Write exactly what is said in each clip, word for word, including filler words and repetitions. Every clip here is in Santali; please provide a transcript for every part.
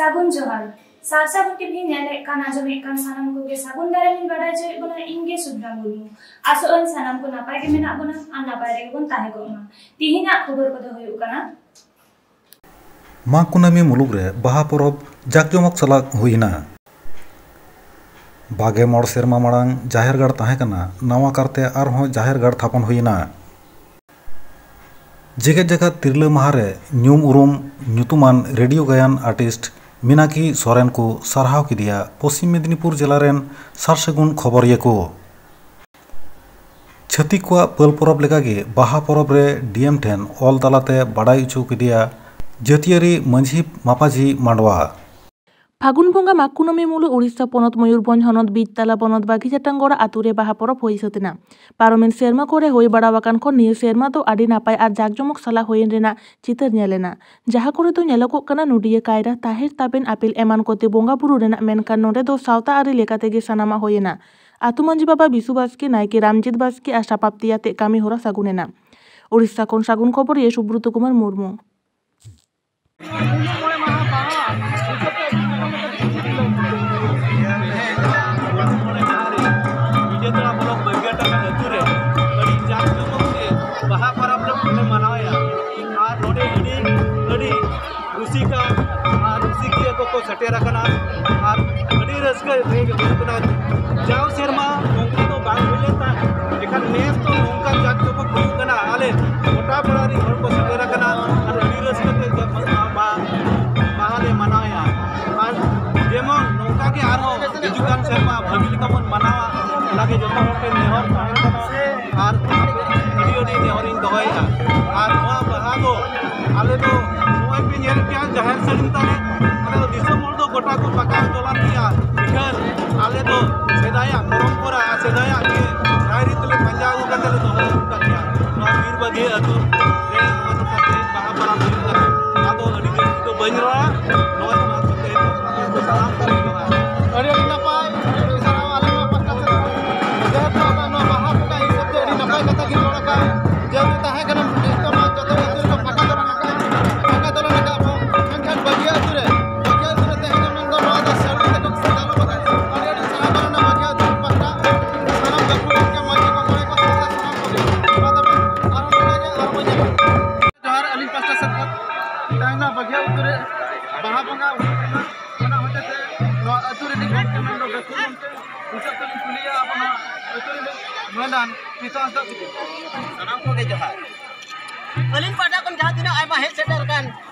ᱥᱟᱹᱜᱩᱱ ᱡᱚᱦᱟᱨ᱾ ᱥᱟᱨᱥᱟᱜᱩᱱ ᱴᱤᱵᱷᱤ ᱧᱮᱞᱮᱫ ᱠᱟᱱ, ᱟᱸᱡᱚᱢᱮᱫ ᱠᱟᱱ ᱥᱟᱱᱟᱢ ᱠᱚᱜᱮ ᱥᱟᱹᱜᱩᱱ ᱫᱟᱨᱟᱢ ᱤᱧ ᱵᱟᱰᱟᱭ ᱦᱚᱪᱚᱭᱮᱫ ᱵᱚᱱᱟ, ᱤᱧ ᱜᱮ ᱥᱩᱵᱷᱨᱟ ᱢᱩᱨᱢᱩ᱾ ᱟᱥᱚᱜ ᱟᱹᱧ ᱥᱟᱱᱟᱢ ᱠᱚ ᱱᱟᱯᱟᱭ ᱜᱮ ᱢᱮᱱᱟᱜ ᱵᱚᱱᱟ ᱟᱨ ᱱᱟᱯᱟᱭ ᱨᱮᱜᱮ ᱵᱚᱱ ᱛᱟᱦᱮᱸ ᱠᱚᱜ ᱢᱟ᱾ ᱛᱤᱦᱤᱧᱟᱜ ᱠᱷᱚᱵᱚᱨ ᱠᱚᱫᱚ ᱦᱩᱭᱩᱜ ᱠᱟᱱᱟ᱾ ᱢᱟᱜᱽ ᱠᱩᱱᱟᱹᱢᱤ ᱢᱩᱞᱩᱠ ᱨᱮ ᱵᱟᱦᱟ ᱯᱚᱨᱚᱵᱽ ᱡᱟᱠᱡᱚᱢᱚᱠ ᱥᱟᱞᱟᱜ ᱦᱩᱭᱮᱱᱟ᱾ ᱵᱟᱜᱮ ᱢᱚᱬ ᱥᱮᱨᱢᱟ ᱢᱟᱲᱟᱝ ᱡᱟᱦᱮᱨ ᱜᱟᱲ ᱛᱟᱦᱮᱸ ᱠᱟᱱᱟ, ᱱᱟᱣᱟ ᱠᱟᱨᱛᱮ ᱟᱨᱦᱚᱸ ᱡᱟᱦᱮᱨ ᱜᱟᱲ ᱛᱷᱟᱯᱚᱱ ᱦᱩᱭᱮᱱᱟ᱾ ᱡᱮᱜᱮᱛ ᱡᱟᱠᱟᱛ ᱛᱤᱨᱞᱟᱹ ᱢᱟᱦᱟ ᱨᱮ ᱧᱩᱢ ᱩᱨᱩᱢ ᱧᱩᱛᱩᱢᱟᱱ ᱨᱮᱰᱤᱭᱳ ᱜᱟᱭᱟᱱ ᱟᱨᱴᱤᱥᱴ ᱢᱤᱱᱟᱠᱤ ᱥᱚᱨᱮᱱ ᱠᱚ ᱥᱟᱨᱦᱟᱣ ᱠᱮᱫᱮᱭᱟ ᱯᱚᱥᱪᱤᱢ ᱢᱮᱫᱤᱱᱤᱯᱩᱨ ᱡᱮᱞᱟ ᱨᱮᱱ ᱥᱟᱨᱥᱟᱹᱜᱩᱱ ᱠᱷᱚᱵᱚᱨᱤᱭᱟᱹ ᱠᱚ᱾ ᱪᱷᱟᱹᱛᱤᱠ ᱠᱚᱣᱟᱜ ᱯᱟᱹᱞ ᱯᱚᱨᱚᱵᱽ ᱞᱮᱠᱟᱜᱮ ᱵᱟᱦᱟ ᱯᱚᱨᱚᱵᱽ ᱨᱮ ᱰᱤ ᱮᱢ ᱴᱷᱮᱱ ᱚᱞ ᱛᱟᱞᱟᱛᱮ ᱵᱟᱰᱟᱭ ᱦᱚᱪᱚ ᱠᱮᱫᱮᱭᱟ ᱡᱟᱹᱛᱤᱭᱟᱹᱨᱤ ᱢᱟᱹᱡᱷᱤ ᱢᱟᱯᱟᱡᱷᱤ ᱢᱟᱰᱣᱟ᱾ ᱯᱷᱟᱹᱜᱩᱱ ᱵᱚᱸᱜᱟ ᱢᱟᱜᱽ ᱠᱩᱱᱟᱹᱢᱤ ᱢᱩᱞᱩᱜ ᱩᱲᱤᱥᱥᱟ ᱯᱚᱱᱚᱛ ᱢᱚᱭᱩᱨᱵᱷᱚᱸᱡᱽ ᱦᱚᱱᱚᱛ ᱵᱤᱡᱽᱛᱟᱞᱟ ᱵᱚᱱᱚᱛ ᱵᱟᱜᱷᱤᱪᱟᱴᱟᱝᱜᱚᱲᱟ ᱟᱛᱳ ᱨᱮ ᱵᱟᱦᱟ ᱯᱚᱨᱚᱵᱽ ᱦᱩᱭ ᱥᱟᱹᱛ ᱮᱱᱟ᱾ ᱯᱟᱨᱚᱢᱮᱱ ᱥᱮᱨᱢᱟ ᱠᱚᱨᱮ ᱦᱩᱭ ᱵᱟᱲᱟ ᱟᱠᱟᱱ ᱠᱷᱚᱱ ᱱᱤᱭᱟᱹ ᱥᱮᱨᱢᱟ ᱫᱚ ᱟᱹᱰᱤ ᱱᱟᱯᱟᱭ ᱟᱨ ᱡᱟᱠ ᱡᱚᱢᱚᱠ ᱥᱟᱞᱟᱜ ᱦᱩᱭᱮᱱ ᱨᱮᱱᱟᱜ ᱪᱤᱛᱟᱹᱨ ᱧᱮᱞ ᱮᱱᱟ, ᱡᱟᱦᱟᱸ ᱠᱚᱨᱮ ᱫᱚ ᱧᱮᱞᱚᱜᱚᱜ ᱠᱟᱱᱟ ᱱᱚᱰᱤᱭᱟᱹ ᱠᱟᱭᱨᱟ, ᱛᱟᱦᱮᱨ ᱛᱟᱵᱮᱱ, ᱟᱯᱮᱞ ᱮᱢᱟᱱ ᱠᱚᱛᱮ ᱵᱚᱸᱜᱟ ᱵᱩᱨᱩ ᱨᱮᱱᱟᱜ, ᱢᱮᱱᱠᱷᱟᱱ ᱱᱚᱰᱮ ᱫᱚ ᱥᱟᱶᱛᱟ ᱟᱹᱨᱤ ᱞᱮᱠᱟ ᱛᱮᱜᱮ ᱥᱟᱱᱟᱢᱟᱜ ᱦᱩᱭ ᱮᱱᱟ᱾ ᱟᱹᱛᱩ ᱢᱟᱹᱡᱷᱤ ᱵᱟᱵᱟ ᱵᱤᱥᱩ ᱵᱟᱥᱠᱮ, ᱱᱟᱭᱠᱮ ᱨᱟᱢᱡᱤᱛ ᱵᱟᱥᱠᱮ ᱟᱨ ᱥᱟᱯᱟᱵ ᱛᱮᱭᱟᱛᱮ ᱠᱟᱹᱢᱤ ᱦᱚᱨᱟ ᱥᱟᱹᱜᱩᱱ ᱮᱱᱟ᱾ ᱩᱲᱤᱥᱥᱟ ᱠᱷᱚᱱ ᱥᱟᱹᱜᱩᱱ ᱠᱷᱚᱵᱚᱨᱤᱭᱟᱹ ᱥᱩᱵᱨᱚᱛ ᱠᱩᱢᱟᱨ ᱢᱩᱨᱢᱩ᱾ ᱵᱤᱡᱮᱛᱟᱲᱟ ᱵᱞᱚᱠ ᱵᱟᱹᱨᱜᱟᱹᱴᱟᱜᱟᱲ ᱟᱹᱛᱩ ᱨᱮ ᱟᱹᱰᱤ ᱡᱟᱠ ᱡᱚᱢᱚᱠ ᱛᱮ ᱵᱟᱦᱟ ᱯᱚᱨᱚᱵᱽ ᱞᱮ ᱢᱟᱱᱟᱣᱮᱫᱼᱟ᱾ ᱟᱨ ᱱᱚᱰᱮ ᱟᱹᱰᱤ, ᱟᱹᱰᱤ ᱨᱩᱥᱤᱠᱟ ᱟᱨ ᱨᱩᱥᱤᱠᱤᱭᱟᱹ ᱠᱚᱠᱚ ᱥᱮᱴᱮᱨ ᱟᱠᱟᱱᱟ ᱟᱨ ᱟᱹᱰᱤ ᱨᱟᱹᱥᱠᱟᱹ ᱦᱩᱭᱩᱜ ᱠᱟᱱᱟ᱾ ᱡᱟᱣ ᱥᱮᱨᱢᱟ ᱱᱚᱝᱠᱟ ᱫᱚ ᱵᱟᱝ ᱦᱩᱭ ᱞᱮᱱ ᱛᱟᱦᱮᱸᱫ, ᱮᱱᱠᱷᱟᱱ ᱱᱮᱥ ᱫᱚ ᱱᱚᱝᱠᱟ ᱡᱟᱠ ᱡᱚᱢᱚᱠ ᱦᱩᱭᱩᱜ ᱠᱟᱱᱟ᱾ ᱟᱞᱮ ᱜᱚᱴᱟ ᱯᱟᱲᱟ ᱨᱮᱱ ᱦᱚᱲ ᱠᱚ ᱥᱮᱴᱮᱨ ᱟᱠᱟᱱᱟ ᱟᱨ ᱟᱹᱰᱤ ᱨᱟᱹᱥᱠᱟᱹ ᱛᱮ ᱡᱚ-, ᱵᱟ-, ᱵᱟᱦᱟ ᱞᱮ ᱢᱟᱱᱟᱣᱮᱫᱼᱟ᱾ ᱟᱨ ᱡᱮᱢᱚᱱ ᱱᱚᱝᱠᱟ ᱜᱮ ᱟᱨᱦᱚᱸ ᱦᱤᱡᱩᱜ ᱠᱟᱱ ᱥᱮᱨᱢᱟ ᱵᱷᱟᱹᱜᱤ ᱞᱮᱠᱟ ᱵᱚᱱ ᱢᱟᱱᱟᱣᱟ, ᱚᱱᱟᱜᱮ ᱡᱚᱛᱚ ᱦᱚᱲ ᱴᱷᱮᱱ ᱱᱮᱦᱚᱨ ᱛᱟᱦᱮᱱ ᱠᱟᱱᱟ᱾ ᱟᱨ ᱟᱹᱰᱤ ᱟᱹᱰᱤ ᱱᱮᱦᱚᱨᱤᱧ ᱫᱚᱦᱚᱭᱮᱫᱼᱟ᱾ ᱟᱨ ᱱᱚᱣᱟ ᱵᱟᱦᱟ ᱫᱚ ᱟᱞᱮ ᱫᱚ ᱱᱚᱜᱼᱚᱭ ᱯᱮ ᱧᱮᱞ ᱠᱮᱜᱼᱟ, ᱡᱟᱦᱮᱨ ᱥᱟᱹᱲᱤᱢ ᱛᱟᱞᱮ, ᱟᱞᱮ ᱫᱚ ᱫᱤᱥᱚᱢ ᱦᱚᱲ ᱫᱚ ᱜᱚᱴᱟ ᱠᱚ ᱯᱟᱠᱟ ᱫᱚᱞᱟᱱ ᱜᱮᱭᱟ᱾ ᱢᱮᱱᱠᱷᱟᱱ ᱟᱞᱮ ᱫᱚ ᱥᱮᱫᱟᱭᱟᱜ ᱯᱚᱨᱚᱢᱯᱚᱨᱟ, ᱥᱮᱫᱟᱭᱟᱜ ᱜᱮ ᱨᱟᱭᱨᱤᱛ ᱞᱮ ᱯᱟᱸᱡᱟ ᱟᱹᱜᱩ ᱠᱟᱛᱮ ᱞᱮ ᱫᱚᱦᱚ ᱟᱹᱜᱩ ᱠᱟᱜ ᱜᱮᱭᱟ᱾ ᱱᱚᱣᱟ ᱵᱤᱨ ᱵᱟᱹᱜᱷᱤ ᱟᱹᱛᱩ ᱨᱮ ᱱᱚᱣᱟ ᱫᱚ ᱛᱮᱦᱮᱧ ᱵᱟᱦᱟ ᱯᱚᱨᱚᱵᱽ ᱦᱩᱭᱩᱜ ᱠᱟᱱᱟ᱾ ᱟᱫᱚ ᱟᱹᱰᱤ ᱡᱟᱹᱥᱛᱤ ᱫᱚ ᱵᱟᱹᱧ ᱨᱚᱲᱟ, ᱱᱚᱣᱟ ᱫᱚ ᱥᱟᱱᱟᱢ ᱠᱚᱜᱮ ᱡᱚᱦᱟᱨ᱾ ᱟᱹᱰᱤ ᱟᱹᱰᱤ ᱱᱟᱯᱟᱭ, ᱟᱹᱰᱤ ᱟᱹᱰᱤ ᱥᱟᱨᱦᱟᱣ ᱟᱞᱮ ᱱᱚᱣᱟ ᱯᱟᱦᱴᱟ ᱥᱮᱫ ᱠᱷᱚᱱ᱾ ᱡᱮᱦᱮᱛᱩ ᱟᱵᱚ ᱱᱚᱣᱟ ᱵᱟᱦᱟ ᱵᱚᱸᱜᱟ ᱦᱤᱥᱟᱹᱵ ᱛᱮ ᱟᱹᱰᱤ ᱱᱟᱯᱟᱭ ᱠᱟᱛᱷᱟ ᱜᱮ ᱨᱚᱲ ᱟᱠᱟᱫ᱾ ᱡᱮᱦᱮᱛᱩ ᱛᱟᱦᱮᱸ ᱠᱟᱱᱟ, ᱱᱤᱛᱚᱜ ᱢᱟ ᱡᱚᱛᱚ ᱟᱹᱛᱩ ᱨᱮᱠᱚ ᱯᱟᱠᱟ ᱫᱚᱞᱟᱱ ᱟᱠᱟᱫ, ᱯᱟᱠᱟ ᱫᱚᱞᱟᱱ ᱟᱠᱟᱫ ᱵᱚᱱ᱾ ᱢᱮᱱᱠᱷᱟᱱ ᱵᱟᱹᱜᱤᱭᱟᱹ ᱟᱹᱛᱩ ᱨᱮ, ᱵᱟᱹᱜᱤᱭᱟᱹ ᱟᱹᱛᱩ ᱨᱤᱱᱤᱡ ᱜᱚᱢᱠᱮ ᱢᱮᱱᱫᱚ ᱜᱟᱹᱠᱷᱩᱲ ᱜᱚᱢᱠᱮ, ᱩᱱᱠᱩ ᱠᱚᱞᱤᱧ ᱠᱩᱞᱤᱭᱟ ᱟᱵᱚᱱᱟ ᱟᱹᱛᱩ ᱨᱤᱱᱤᱡ ᱢᱟᱹᱱᱟᱱ ᱯᱤᱛᱟᱹ ᱦᱟᱸᱥᱫᱟ ᱛᱟᱠᱚ᱾ ᱥᱟᱱᱟᱢ ᱠᱚᱜᱮ ᱡᱚᱦᱟᱨ᱾ ᱟᱹᱞᱤᱧ ᱯᱟᱦᱴᱟ ᱠᱷᱚᱱ ᱡᱟᱦᱟᱸ ᱛᱤᱱᱟᱹᱜ ᱟᱭᱢᱟ ᱦᱮᱡ ᱥᱮᱴᱮᱨ ᱟᱠᱟᱱ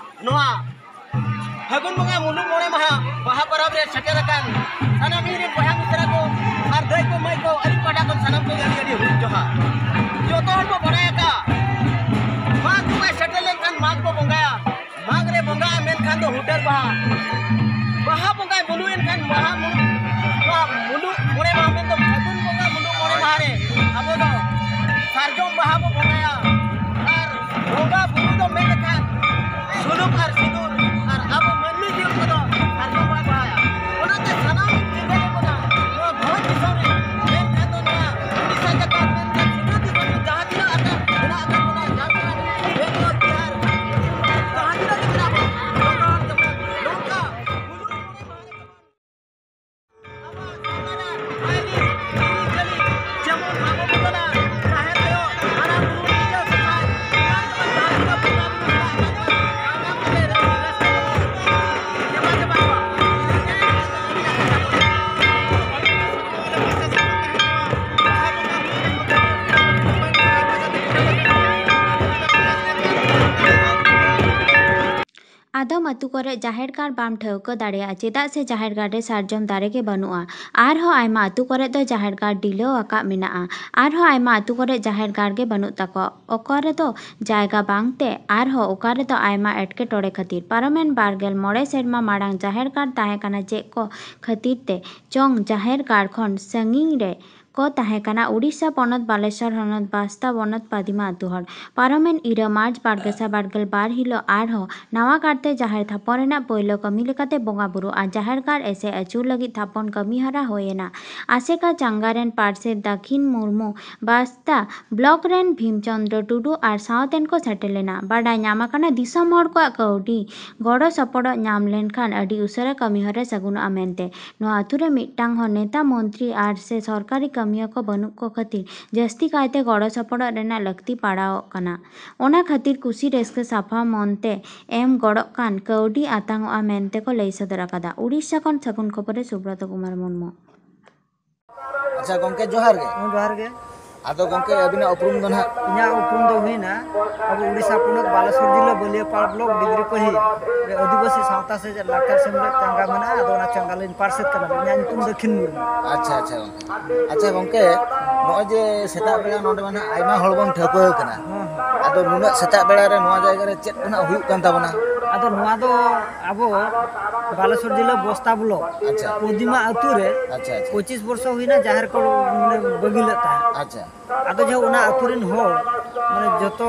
ᱱᱚᱣᱟ ᱯᱷᱟᱹᱜᱩᱱ ᱵᱚᱸᱜᱟ ᱢᱩᱞᱩᱜ ᱢᱚᱬᱮ ᱢᱟᱦᱟ ᱵᱟᱦᱟ ᱯᱚᱨᱚᱵᱽ ᱨᱮ ᱥᱮᱴᱮᱨ ᱟᱠᱟᱱ ᱥᱟᱱᱟᱢ ᱤᱧ ᱨᱮᱱ ᱵᱚᱭᱦᱟ ᱢᱤᱥᱨᱟ ᱠᱚ ᱟᱨ ᱫᱟᱹᱭ ᱠᱚ ᱢᱟᱹᱭ ᱠᱚ, ᱟᱹᱞᱤᱧ ᱯᱟᱦᱴᱟ ᱠᱷᱚᱱ ᱥᱟᱱᱟᱢ ᱠᱚᱜᱮ ᱟᱹᱰᱤ ᱟᱹᱰᱤ ᱦᱩᱭ ᱡᱚᱦᱟᱨ᱾ ᱡᱚᱛᱚ ᱦᱚᱲ ᱵᱚ ᱵᱟᱲᱟᱭ ᱟᱠᱟᱫ, ᱢᱟᱜᱽ ᱵᱚᱸᱜᱟᱭ ᱥᱮᱴᱮᱨ ᱞᱮᱱᱠᱷᱟᱱ ᱢᱟᱜᱽ ᱵᱚ ᱵᱚᱸᱜᱟᱭᱟ᱾ ᱢᱟᱜᱽ ᱨᱮ ᱵᱚᱸᱜᱟ ᱢᱮᱱᱠᱷᱟᱱ ᱫᱚ ᱦᱩᱴᱟᱹᱨ ᱵᱟᱦᱟ, ᱵᱟᱦᱟ ᱵᱚᱸᱜᱟᱭ ᱵᱩᱞᱩ ᱮᱱᱠᱷᱟᱱ ᱵᱟᱦᱟ ᱢᱩᱞᱩᱜ, ᱱᱚᱣᱟ ᱢᱩᱞᱩᱜ ᱢᱚᱬᱮ ᱢᱟᱦᱟ ᱢᱮᱱᱫᱚ ᱯᱷᱟᱹᱜᱩᱱ ᱵᱚᱸᱜᱟ ᱢᱩᱞᱩᱜ ᱢᱚᱬᱮ ᱢᱟᱦᱟ ᱨᱮ ᱟᱵᱚ ᱫᱚ ᱥᱟᱨᱡᱚᱢ ᱵᱟᱦᱟ ᱵᱚ ᱵᱚᱸᱜᱟᱭᱟ᱾ ᱟᱨ ᱵᱚᱸᱜᱟ ᱵᱩᱨᱩ ᱫᱚ ᱢᱮᱱ ᱞᱮᱠᱷᱟᱱ ᱥᱩᱱᱩᱢ ᱟᱨ ᱥᱤᱸᱫᱩᱨ, ᱟᱨ ᱟᱵᱚ ᱢᱟᱹᱱᱢᱤ ᱡᱤᱭᱚᱱ ᱠᱚᱫᱚ ᱥᱟᱨᱡᱚᱢ ᱵᱟᱦᱟ ᱵᱟᱦᱟᱭᱟ᱾ ᱚᱱᱟᱛᱮ ᱥᱟᱱᱟᱢ ᱪᱤᱱᱛᱟᱹ ᱞᱮ ᱵᱚᱱᱟ ᱱᱚᱣᱟ ᱵᱷᱚᱸᱡᱽ ᱫᱤᱥᱚᱢ ᱨᱮ, ᱢᱮᱱᱠᱷᱟᱱ ᱫᱚ ᱱᱚᱣᱟ ᱩᱰᱤᱥᱟ ᱡᱟᱠᱟᱛ ᱢᱮᱱᱠᱷᱟᱱ ᱥᱤᱧᱚᱛ ᱫᱤᱥᱚᱢ ᱨᱮ ᱡᱟᱦᱟᱸ ᱛᱤᱱᱟᱹᱜ ᱟᱠᱟᱱ ᱢᱮᱱᱟᱜ ᱟᱠᱟᱫ ᱵᱚᱱᱟ, ᱡᱷᱟᱲᱠᱷᱚᱸᱰ, ᱵᱮᱝᱜᱚᱞ, ᱵᱤᱦᱟᱨ, ᱡᱟᱦᱟᱸ ᱛᱤᱱᱟᱹᱜ ᱜᱮ ᱢᱮᱱᱟᱜ ᱵᱚᱱᱟ, ᱡᱚᱛᱚ ᱦᱚᱲ ᱜᱮᱵᱚᱱ ᱱᱚᱝᱠᱟ ᱢᱩᱞᱩᱜ ᱢᱚᱬᱮ ᱢᱟᱦᱟ ᱨᱮ ᱟᱫᱚᱢ ᱟᱹᱛᱩ ᱠᱚᱨᱮ ᱡᱟᱦᱮᱨ ᱜᱟᱲ ᱵᱟᱢ ᱴᱷᱟᱹᱣᱠᱟᱹ ᱫᱟᱲᱮᱭᱟᱜᱼᱟ, ᱪᱮᱫᱟᱜ ᱥᱮ ᱡᱟᱦᱮᱨ ᱜᱟᱲ ᱨᱮ ᱥᱟᱨᱡᱚᱢ ᱫᱟᱨᱮ ᱜᱮ ᱵᱟᱹᱱᱩᱜᱼᱟ᱾ ᱟᱨᱦᱚᱸ ᱟᱭᱢᱟ ᱟᱹᱛᱩ ᱠᱚᱨᱮ ᱫᱚ ᱡᱟᱦᱮᱨ ᱜᱟᱲ ᱰᱷᱤᱞᱟᱹᱣ ᱟᱠᱟᱫ ᱢᱮᱱᱟᱜᱼᱟ᱾ ᱟᱨᱦᱚᱸ ᱟᱭᱢᱟ ᱟᱹᱛᱩ ᱠᱚᱨᱮ ᱡᱟᱦᱮᱨ ᱜᱟᱲ ᱜᱮ ᱵᱟᱹᱱᱩᱜ ᱛᱟᱠᱚᱣᱟ᱾ ᱚᱠᱟ ᱨᱮᱫᱚ ᱡᱟᱭᱜᱟ ᱵᱟᱝᱛᱮ ᱟᱨᱦᱚᱸ ᱚᱠᱟ ᱨᱮᱫᱚ ᱟᱭᱢᱟ ᱮᱴᱠᱮᱴᱚᱬᱮ ᱠᱷᱟᱹᱛᱤᱨ᱾ ᱯᱟᱨᱚᱢᱮᱱ ᱵᱟᱨ ᱜᱮᱞ ᱢᱚᱬᱮ ᱥᱮᱨᱢᱟ ᱢᱟᱲᱟᱝ ᱡᱟᱦᱮᱨ ᱜᱟᱲ ᱛᱟᱦᱮᱸ ᱠᱟᱱᱟ, ᱪᱮᱫ ᱠᱚ ᱠᱷᱟᱹᱛᱤᱨ ᱛᱮ ᱪᱚᱝ ᱡᱟᱦᱮᱨ ᱜᱟᱲ ᱠᱷᱚᱱ ᱥᱟᱺᱜᱤᱧ ᱨᱮ ᱠᱚ ᱛᱟᱦᱮᱸ ᱠᱟᱱᱟ᱾ ᱩᱰᱤᱥᱟ ᱯᱚᱱᱚᱛ ᱵᱟᱞᱮᱥᱚᱨ ᱦᱚᱱᱚᱛ ᱵᱟᱥᱛᱟ ᱵᱚᱱᱚᱛ ᱯᱟᱫᱤᱢᱟ ᱟᱹᱛᱩ ᱦᱚᱲ᱾ ᱯᱟᱨᱚᱢᱮᱱ ᱤᱨᱟᱹ ᱢᱟᱨᱪ ᱵᱟᱨ ᱜᱮᱥᱟᱭ ᱵᱟᱨ ᱜᱮᱞ ᱵᱟᱨ ᱦᱤᱞᱳᱜ ᱟᱨᱦᱚᱸ ᱱᱟᱣᱟ ᱠᱟᱨᱛᱮ ᱡᱟᱦᱮᱨ ᱛᱷᱟᱯᱚᱱ ᱨᱮᱱᱟᱜ ᱯᱳᱭᱞᱳ ᱠᱟᱹᱢᱤ ᱞᱮᱠᱟᱛᱮ ᱵᱚᱸᱜᱟ ᱵᱩᱨᱩ ᱟᱨ ᱡᱟᱦᱮᱨ ᱜᱟᱲ ᱮᱥᱮᱫ ᱟᱹᱪᱩᱨ ᱞᱟᱹᱜᱤᱫ ᱛᱷᱟᱯᱚᱱ ᱠᱟᱹᱢᱤ ᱦᱚᱨᱟ ᱦᱩᱭ ᱮᱱᱟ᱾ ᱟᱥᱮᱠᱟ ᱪᱟᱸᱜᱟ ᱨᱮᱱ ᱯᱟᱨᱥᱮᱛ ᱫᱟᱹᱠᱷᱤᱱ ᱢᱩᱨᱢᱩ ᱵᱟᱥᱛᱟ ᱵᱞᱚᱠ ᱨᱮᱱ ᱵᱷᱤᱢᱪᱚᱸᱫᱽᱨᱚ ᱴᱩᱰᱩ ᱟᱨ ᱥᱟᱶᱛᱮᱱ ᱠᱚ ᱥᱮᱴᱮᱨ ᱞᱮᱱᱟ᱾ ᱵᱟᱰᱟᱭ ᱧᱟᱢ ᱟᱠᱟᱱᱟ, ᱫᱤᱥᱚᱢ ᱦᱚᱲ ᱠᱚᱣᱟᱜ ᱠᱟᱹᱣᱰᱤ ᱜᱚᱲᱚ ᱥᱚᱯᱚᱦᱚᱫ ᱧᱟᱢ ᱞᱮᱱᱠᱷᱟᱱ ᱟᱹᱰᱤ ᱩᱥᱟᱹᱨᱟ ᱠᱟᱹᱢᱤ ᱦᱚᱨᱟ ᱥᱟᱹᱜᱩᱱᱚᱜᱼᱟ ᱢᱮᱱᱛᱮ᱾ ᱱᱚᱣᱟ ᱟᱹᱛᱩ ᱨᱮ ᱢᱤᱫᱴᱟᱝ ᱦᱚᱸ ᱱᱮᱛᱟ, ᱢᱚᱱᱛᱨᱤ ᱟᱨ ᱥᱮ ᱥᱚᱨᱠᱟᱨᱤ ᱠᱟᱹᱢᱤᱭᱟᱹ ᱠᱚ ᱵᱟᱹᱱᱩᱜ ᱠᱚ ᱠᱷᱟᱹᱛᱤᱨ ᱡᱟᱹᱥᱛᱤ ᱠᱟᱭᱛᱮ ᱜᱚᱲᱚ ᱥᱚᱯᱚᱦᱚᱫ ᱨᱮᱱᱟᱜ ᱞᱟᱹᱠᱛᱤ ᱯᱟᱲᱟᱣᱚᱜ ᱠᱟᱱᱟ᱾ ᱚᱱᱟ ᱠᱷᱟᱹᱛᱤᱨ ᱠᱩᱥᱤ ᱨᱟᱹᱥᱠᱟᱹ ᱥᱟᱯᱷᱟ ᱢᱚᱱᱛᱮ ᱮᱢ ᱜᱚᱲᱚᱜ ᱠᱟᱱ ᱠᱟᱹᱣᱰᱤ ᱟᱛᱟᱝᱚᱜᱼᱟ ᱢᱮᱱᱛᱮ ᱠᱚ ᱞᱟᱹᱭ ᱥᱚᱫᱚᱨ ᱟᱠᱟᱫᱟ᱾ ᱩᱲᱤᱥᱥᱟ ᱠᱷᱚᱱ ᱥᱟᱹᱜᱩᱱ ᱠᱷᱚᱵᱚᱨ ᱨᱮ ᱥᱩᱵᱨᱚᱛ ᱠᱩᱢᱟᱨ ᱢᱩᱨᱢᱩ᱾ ᱟᱪᱪᱷᱟ ᱜᱚᱝᱠᱮ, ᱡᱚᱦᱟᱨ ᱜᱮ᱾ ᱦᱮᱸ, ᱡᱚᱦᱟᱨ ᱜᱮ᱾ ᱟᱫᱚ ᱜᱚᱝᱠᱮ, ᱟᱹᱵᱤᱱᱟᱜ ᱩᱯᱨᱩᱢ ᱫᱚ ᱱᱟᱦᱟᱜ? ᱤᱧᱟᱹᱜ ᱩᱯᱨᱩᱢ ᱫᱚ ᱦᱩᱭᱱᱟ ᱟᱵᱚ ᱩᱲᱤᱥᱥᱟ ᱯᱚᱱᱚᱛ ᱵᱟᱞᱮᱥᱚᱨ ᱡᱤᱞᱟᱹ ᱵᱟᱹᱞᱤᱭᱟᱹᱯᱟᱲ ᱵᱞᱚᱠ ᱰᱤᱜᱽᱨᱤ ᱯᱟᱹᱦᱤ ᱨᱮ ᱟᱹᱫᱤᱵᱟᱹᱥᱤ ᱥᱟᱶᱛᱟ ᱥᱮᱪᱮᱫ ᱞᱟᱠᱪᱟᱨ ᱥᱮᱢᱞᱮᱫ ᱪᱟᱸᱜᱟ ᱢᱮᱱᱟᱜᱼᱟ᱾ ᱟᱫᱚ ᱚᱱᱟ ᱪᱟᱸᱜᱟ ᱞᱤᱧ ᱯᱟᱨᱥᱮᱛ ᱠᱟᱱᱟ᱾ ᱤᱧᱟᱹᱜ ᱧᱩᱛᱩᱢ ᱫᱚ ᱫᱟᱹᱠᱷᱤᱱ ᱢᱩᱨᱢᱩ᱾ ᱟᱪᱪᱷᱟ, ᱟᱪᱪᱷᱟ ᱜᱚᱝᱠᱮ᱾ ᱟᱪᱪᱷᱟ ᱜᱚᱝᱠᱮ, ᱱᱚᱜᱼᱚᱭ ᱡᱮ ᱥᱮᱛᱟᱜ ᱵᱮᱲᱟ ᱱᱚᱰᱮ ᱢᱟ ᱱᱟᱦᱟᱜ ᱟᱭᱢᱟ ᱦᱚᱲ ᱵᱚᱱ ᱴᱷᱟᱹᱣᱠᱟᱹ ᱟᱠᱟᱱᱟ᱾ ᱦᱮᱸ, ᱦᱮᱸ᱾ ᱟᱫᱚ ᱱᱩᱱᱟᱹᱜ ᱥᱮᱛᱟᱜ ᱵᱮᱲᱟ ᱨᱮ ᱱᱚᱣᱟ ᱡᱟᱭᱜᱟ ᱨᱮ ᱪᱮᱫ ᱠᱚ ᱱᱟᱦᱟᱜ ᱦᱩᱭᱩᱜ ᱠᱟᱱ ᱛᱟᱵᱚᱱᱟ? ᱟᱫᱚ ᱱᱚᱣᱟ ᱫᱚ ᱟᱵᱚ ᱵᱟᱞᱮᱥᱚᱨ ᱡᱤᱞᱟᱹ ᱵᱚᱥᱛᱟ ᱵᱞᱚᱠ ᱟᱪᱪᱷᱟ᱾ ᱯᱚᱫᱤᱢᱟ ᱟᱹᱛᱩ ᱨᱮ ᱟᱪᱪᱷᱟ, ᱟᱪᱪᱷᱟ᱾ ᱯᱚᱸᱪᱤᱥ ᱵᱚᱨᱥᱚ ᱦᱩᱭᱱᱟ ᱡᱟᱦᱮᱨ ᱠᱚ ᱢᱟᱱᱮ ᱵᱟᱹᱜᱤ ᱞᱮᱫ ᱛᱟᱦᱮᱸᱫ᱾ ᱟᱪᱪᱷᱟ᱾ ᱟᱫᱚ ᱡᱮ ᱚᱱᱟ ᱟᱹᱛᱩ ᱨᱮᱱ ᱦᱚᱲ ᱢᱟᱱᱮ ᱡᱚᱛᱚ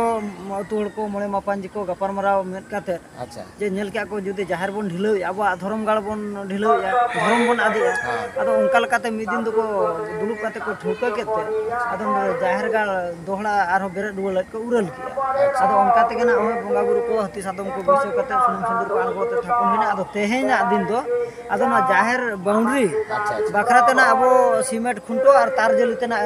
ᱟᱹᱛᱩ ᱦᱚᱲ ᱠᱚ ᱢᱚᱬᱮ ᱢᱟᱯᱟᱧᱡᱤ ᱠᱚ ᱜᱟᱯᱟᱞᱢᱟᱨᱟᱣ ᱢᱮᱱ ᱠᱟᱛᱮᱫ ᱟᱪᱪᱷᱟ᱾ ᱡᱮ ᱧᱮᱞ ᱠᱮᱜᱼᱟ ᱠᱚ ᱡᱩᱫᱤ ᱡᱟᱦᱮᱨ ᱵᱚᱱ ᱰᱷᱤᱞᱟᱹᱣᱮᱫᱼᱟ, ᱟᱵᱚᱣᱟᱜ ᱫᱷᱚᱨᱚᱢ ᱜᱟᱲ ᱵᱚᱱ ᱰᱷᱤᱞᱟᱹᱣᱮᱫᱼᱟ, ᱫᱷᱚᱨᱚᱢ ᱵᱚᱱ ᱟᱫᱮᱜᱼᱟ᱾ ᱦᱮᱸ᱾ ᱟᱫᱚ ᱚᱱᱠᱟ ᱞᱮᱠᱟᱛᱮ ᱢᱤᱫ ᱫᱤᱱ ᱫᱚᱠᱚ ᱫᱩᱲᱩᱵ ᱠᱟᱛᱮ ᱠᱚ ᱴᱷᱟᱹᱣᱠᱟᱹ ᱠᱮᱫ ᱛᱮ ᱟᱫᱚ ᱱᱚᱰᱮ ᱡᱟᱦᱮᱨ ᱜᱟᱲ ᱫᱚᱦᱲᱟ ᱟᱨᱦᱚᱸ ᱵᱮᱨᱮᱫ ᱨᱩᱣᱟᱹᱲ ᱞᱟᱹᱜᱤᱫ ᱠᱚ ᱩᱨᱟᱹᱞ ᱠᱮᱜᱼᱟ᱾ ᱟᱫᱚ ᱚᱱᱠᱟ ᱛᱮᱜᱮ ᱱᱟᱜ ᱱᱚᱜᱼᱚᱭ ᱵᱚᱸᱜᱟ ᱵᱩᱨᱩ ᱠᱚ ᱦᱟᱹᱛᱤ ᱥᱟᱫᱚᱢ ᱠᱚ ᱵᱟᱹᱭᱥᱟᱹᱣ ᱠᱟᱛᱮ ᱥᱩᱱᱩᱢ ᱥᱤᱸᱫᱩᱨ ᱠᱚ ᱟᱬᱜᱚ ᱠᱟᱛᱮ ᱛᱷᱟᱯᱚᱱ ᱦᱩᱭᱱᱟ᱾ ᱟᱫᱚ ᱛᱮᱦᱮᱧᱟᱜ ᱫᱤᱱ ᱫᱚ ᱟᱫᱚ ᱱᱚᱣᱟ ᱡᱟᱦᱮᱨ ᱵᱟᱣᱩᱱᱰᱨᱤ ᱟᱪᱪᱷᱟ, ᱟᱪᱪᱷᱟ᱾ ᱵᱟᱠᱷᱨᱟ ᱛᱮ ᱱᱟᱜ ᱟᱵᱚ ᱥᱤᱢᱮᱱᱴ ᱠᱷᱩᱱᱴᱟᱹᱣ ᱟᱨ ᱛᱟᱨ ᱡᱟᱹᱞᱤ ᱛᱮ ᱱᱟᱜ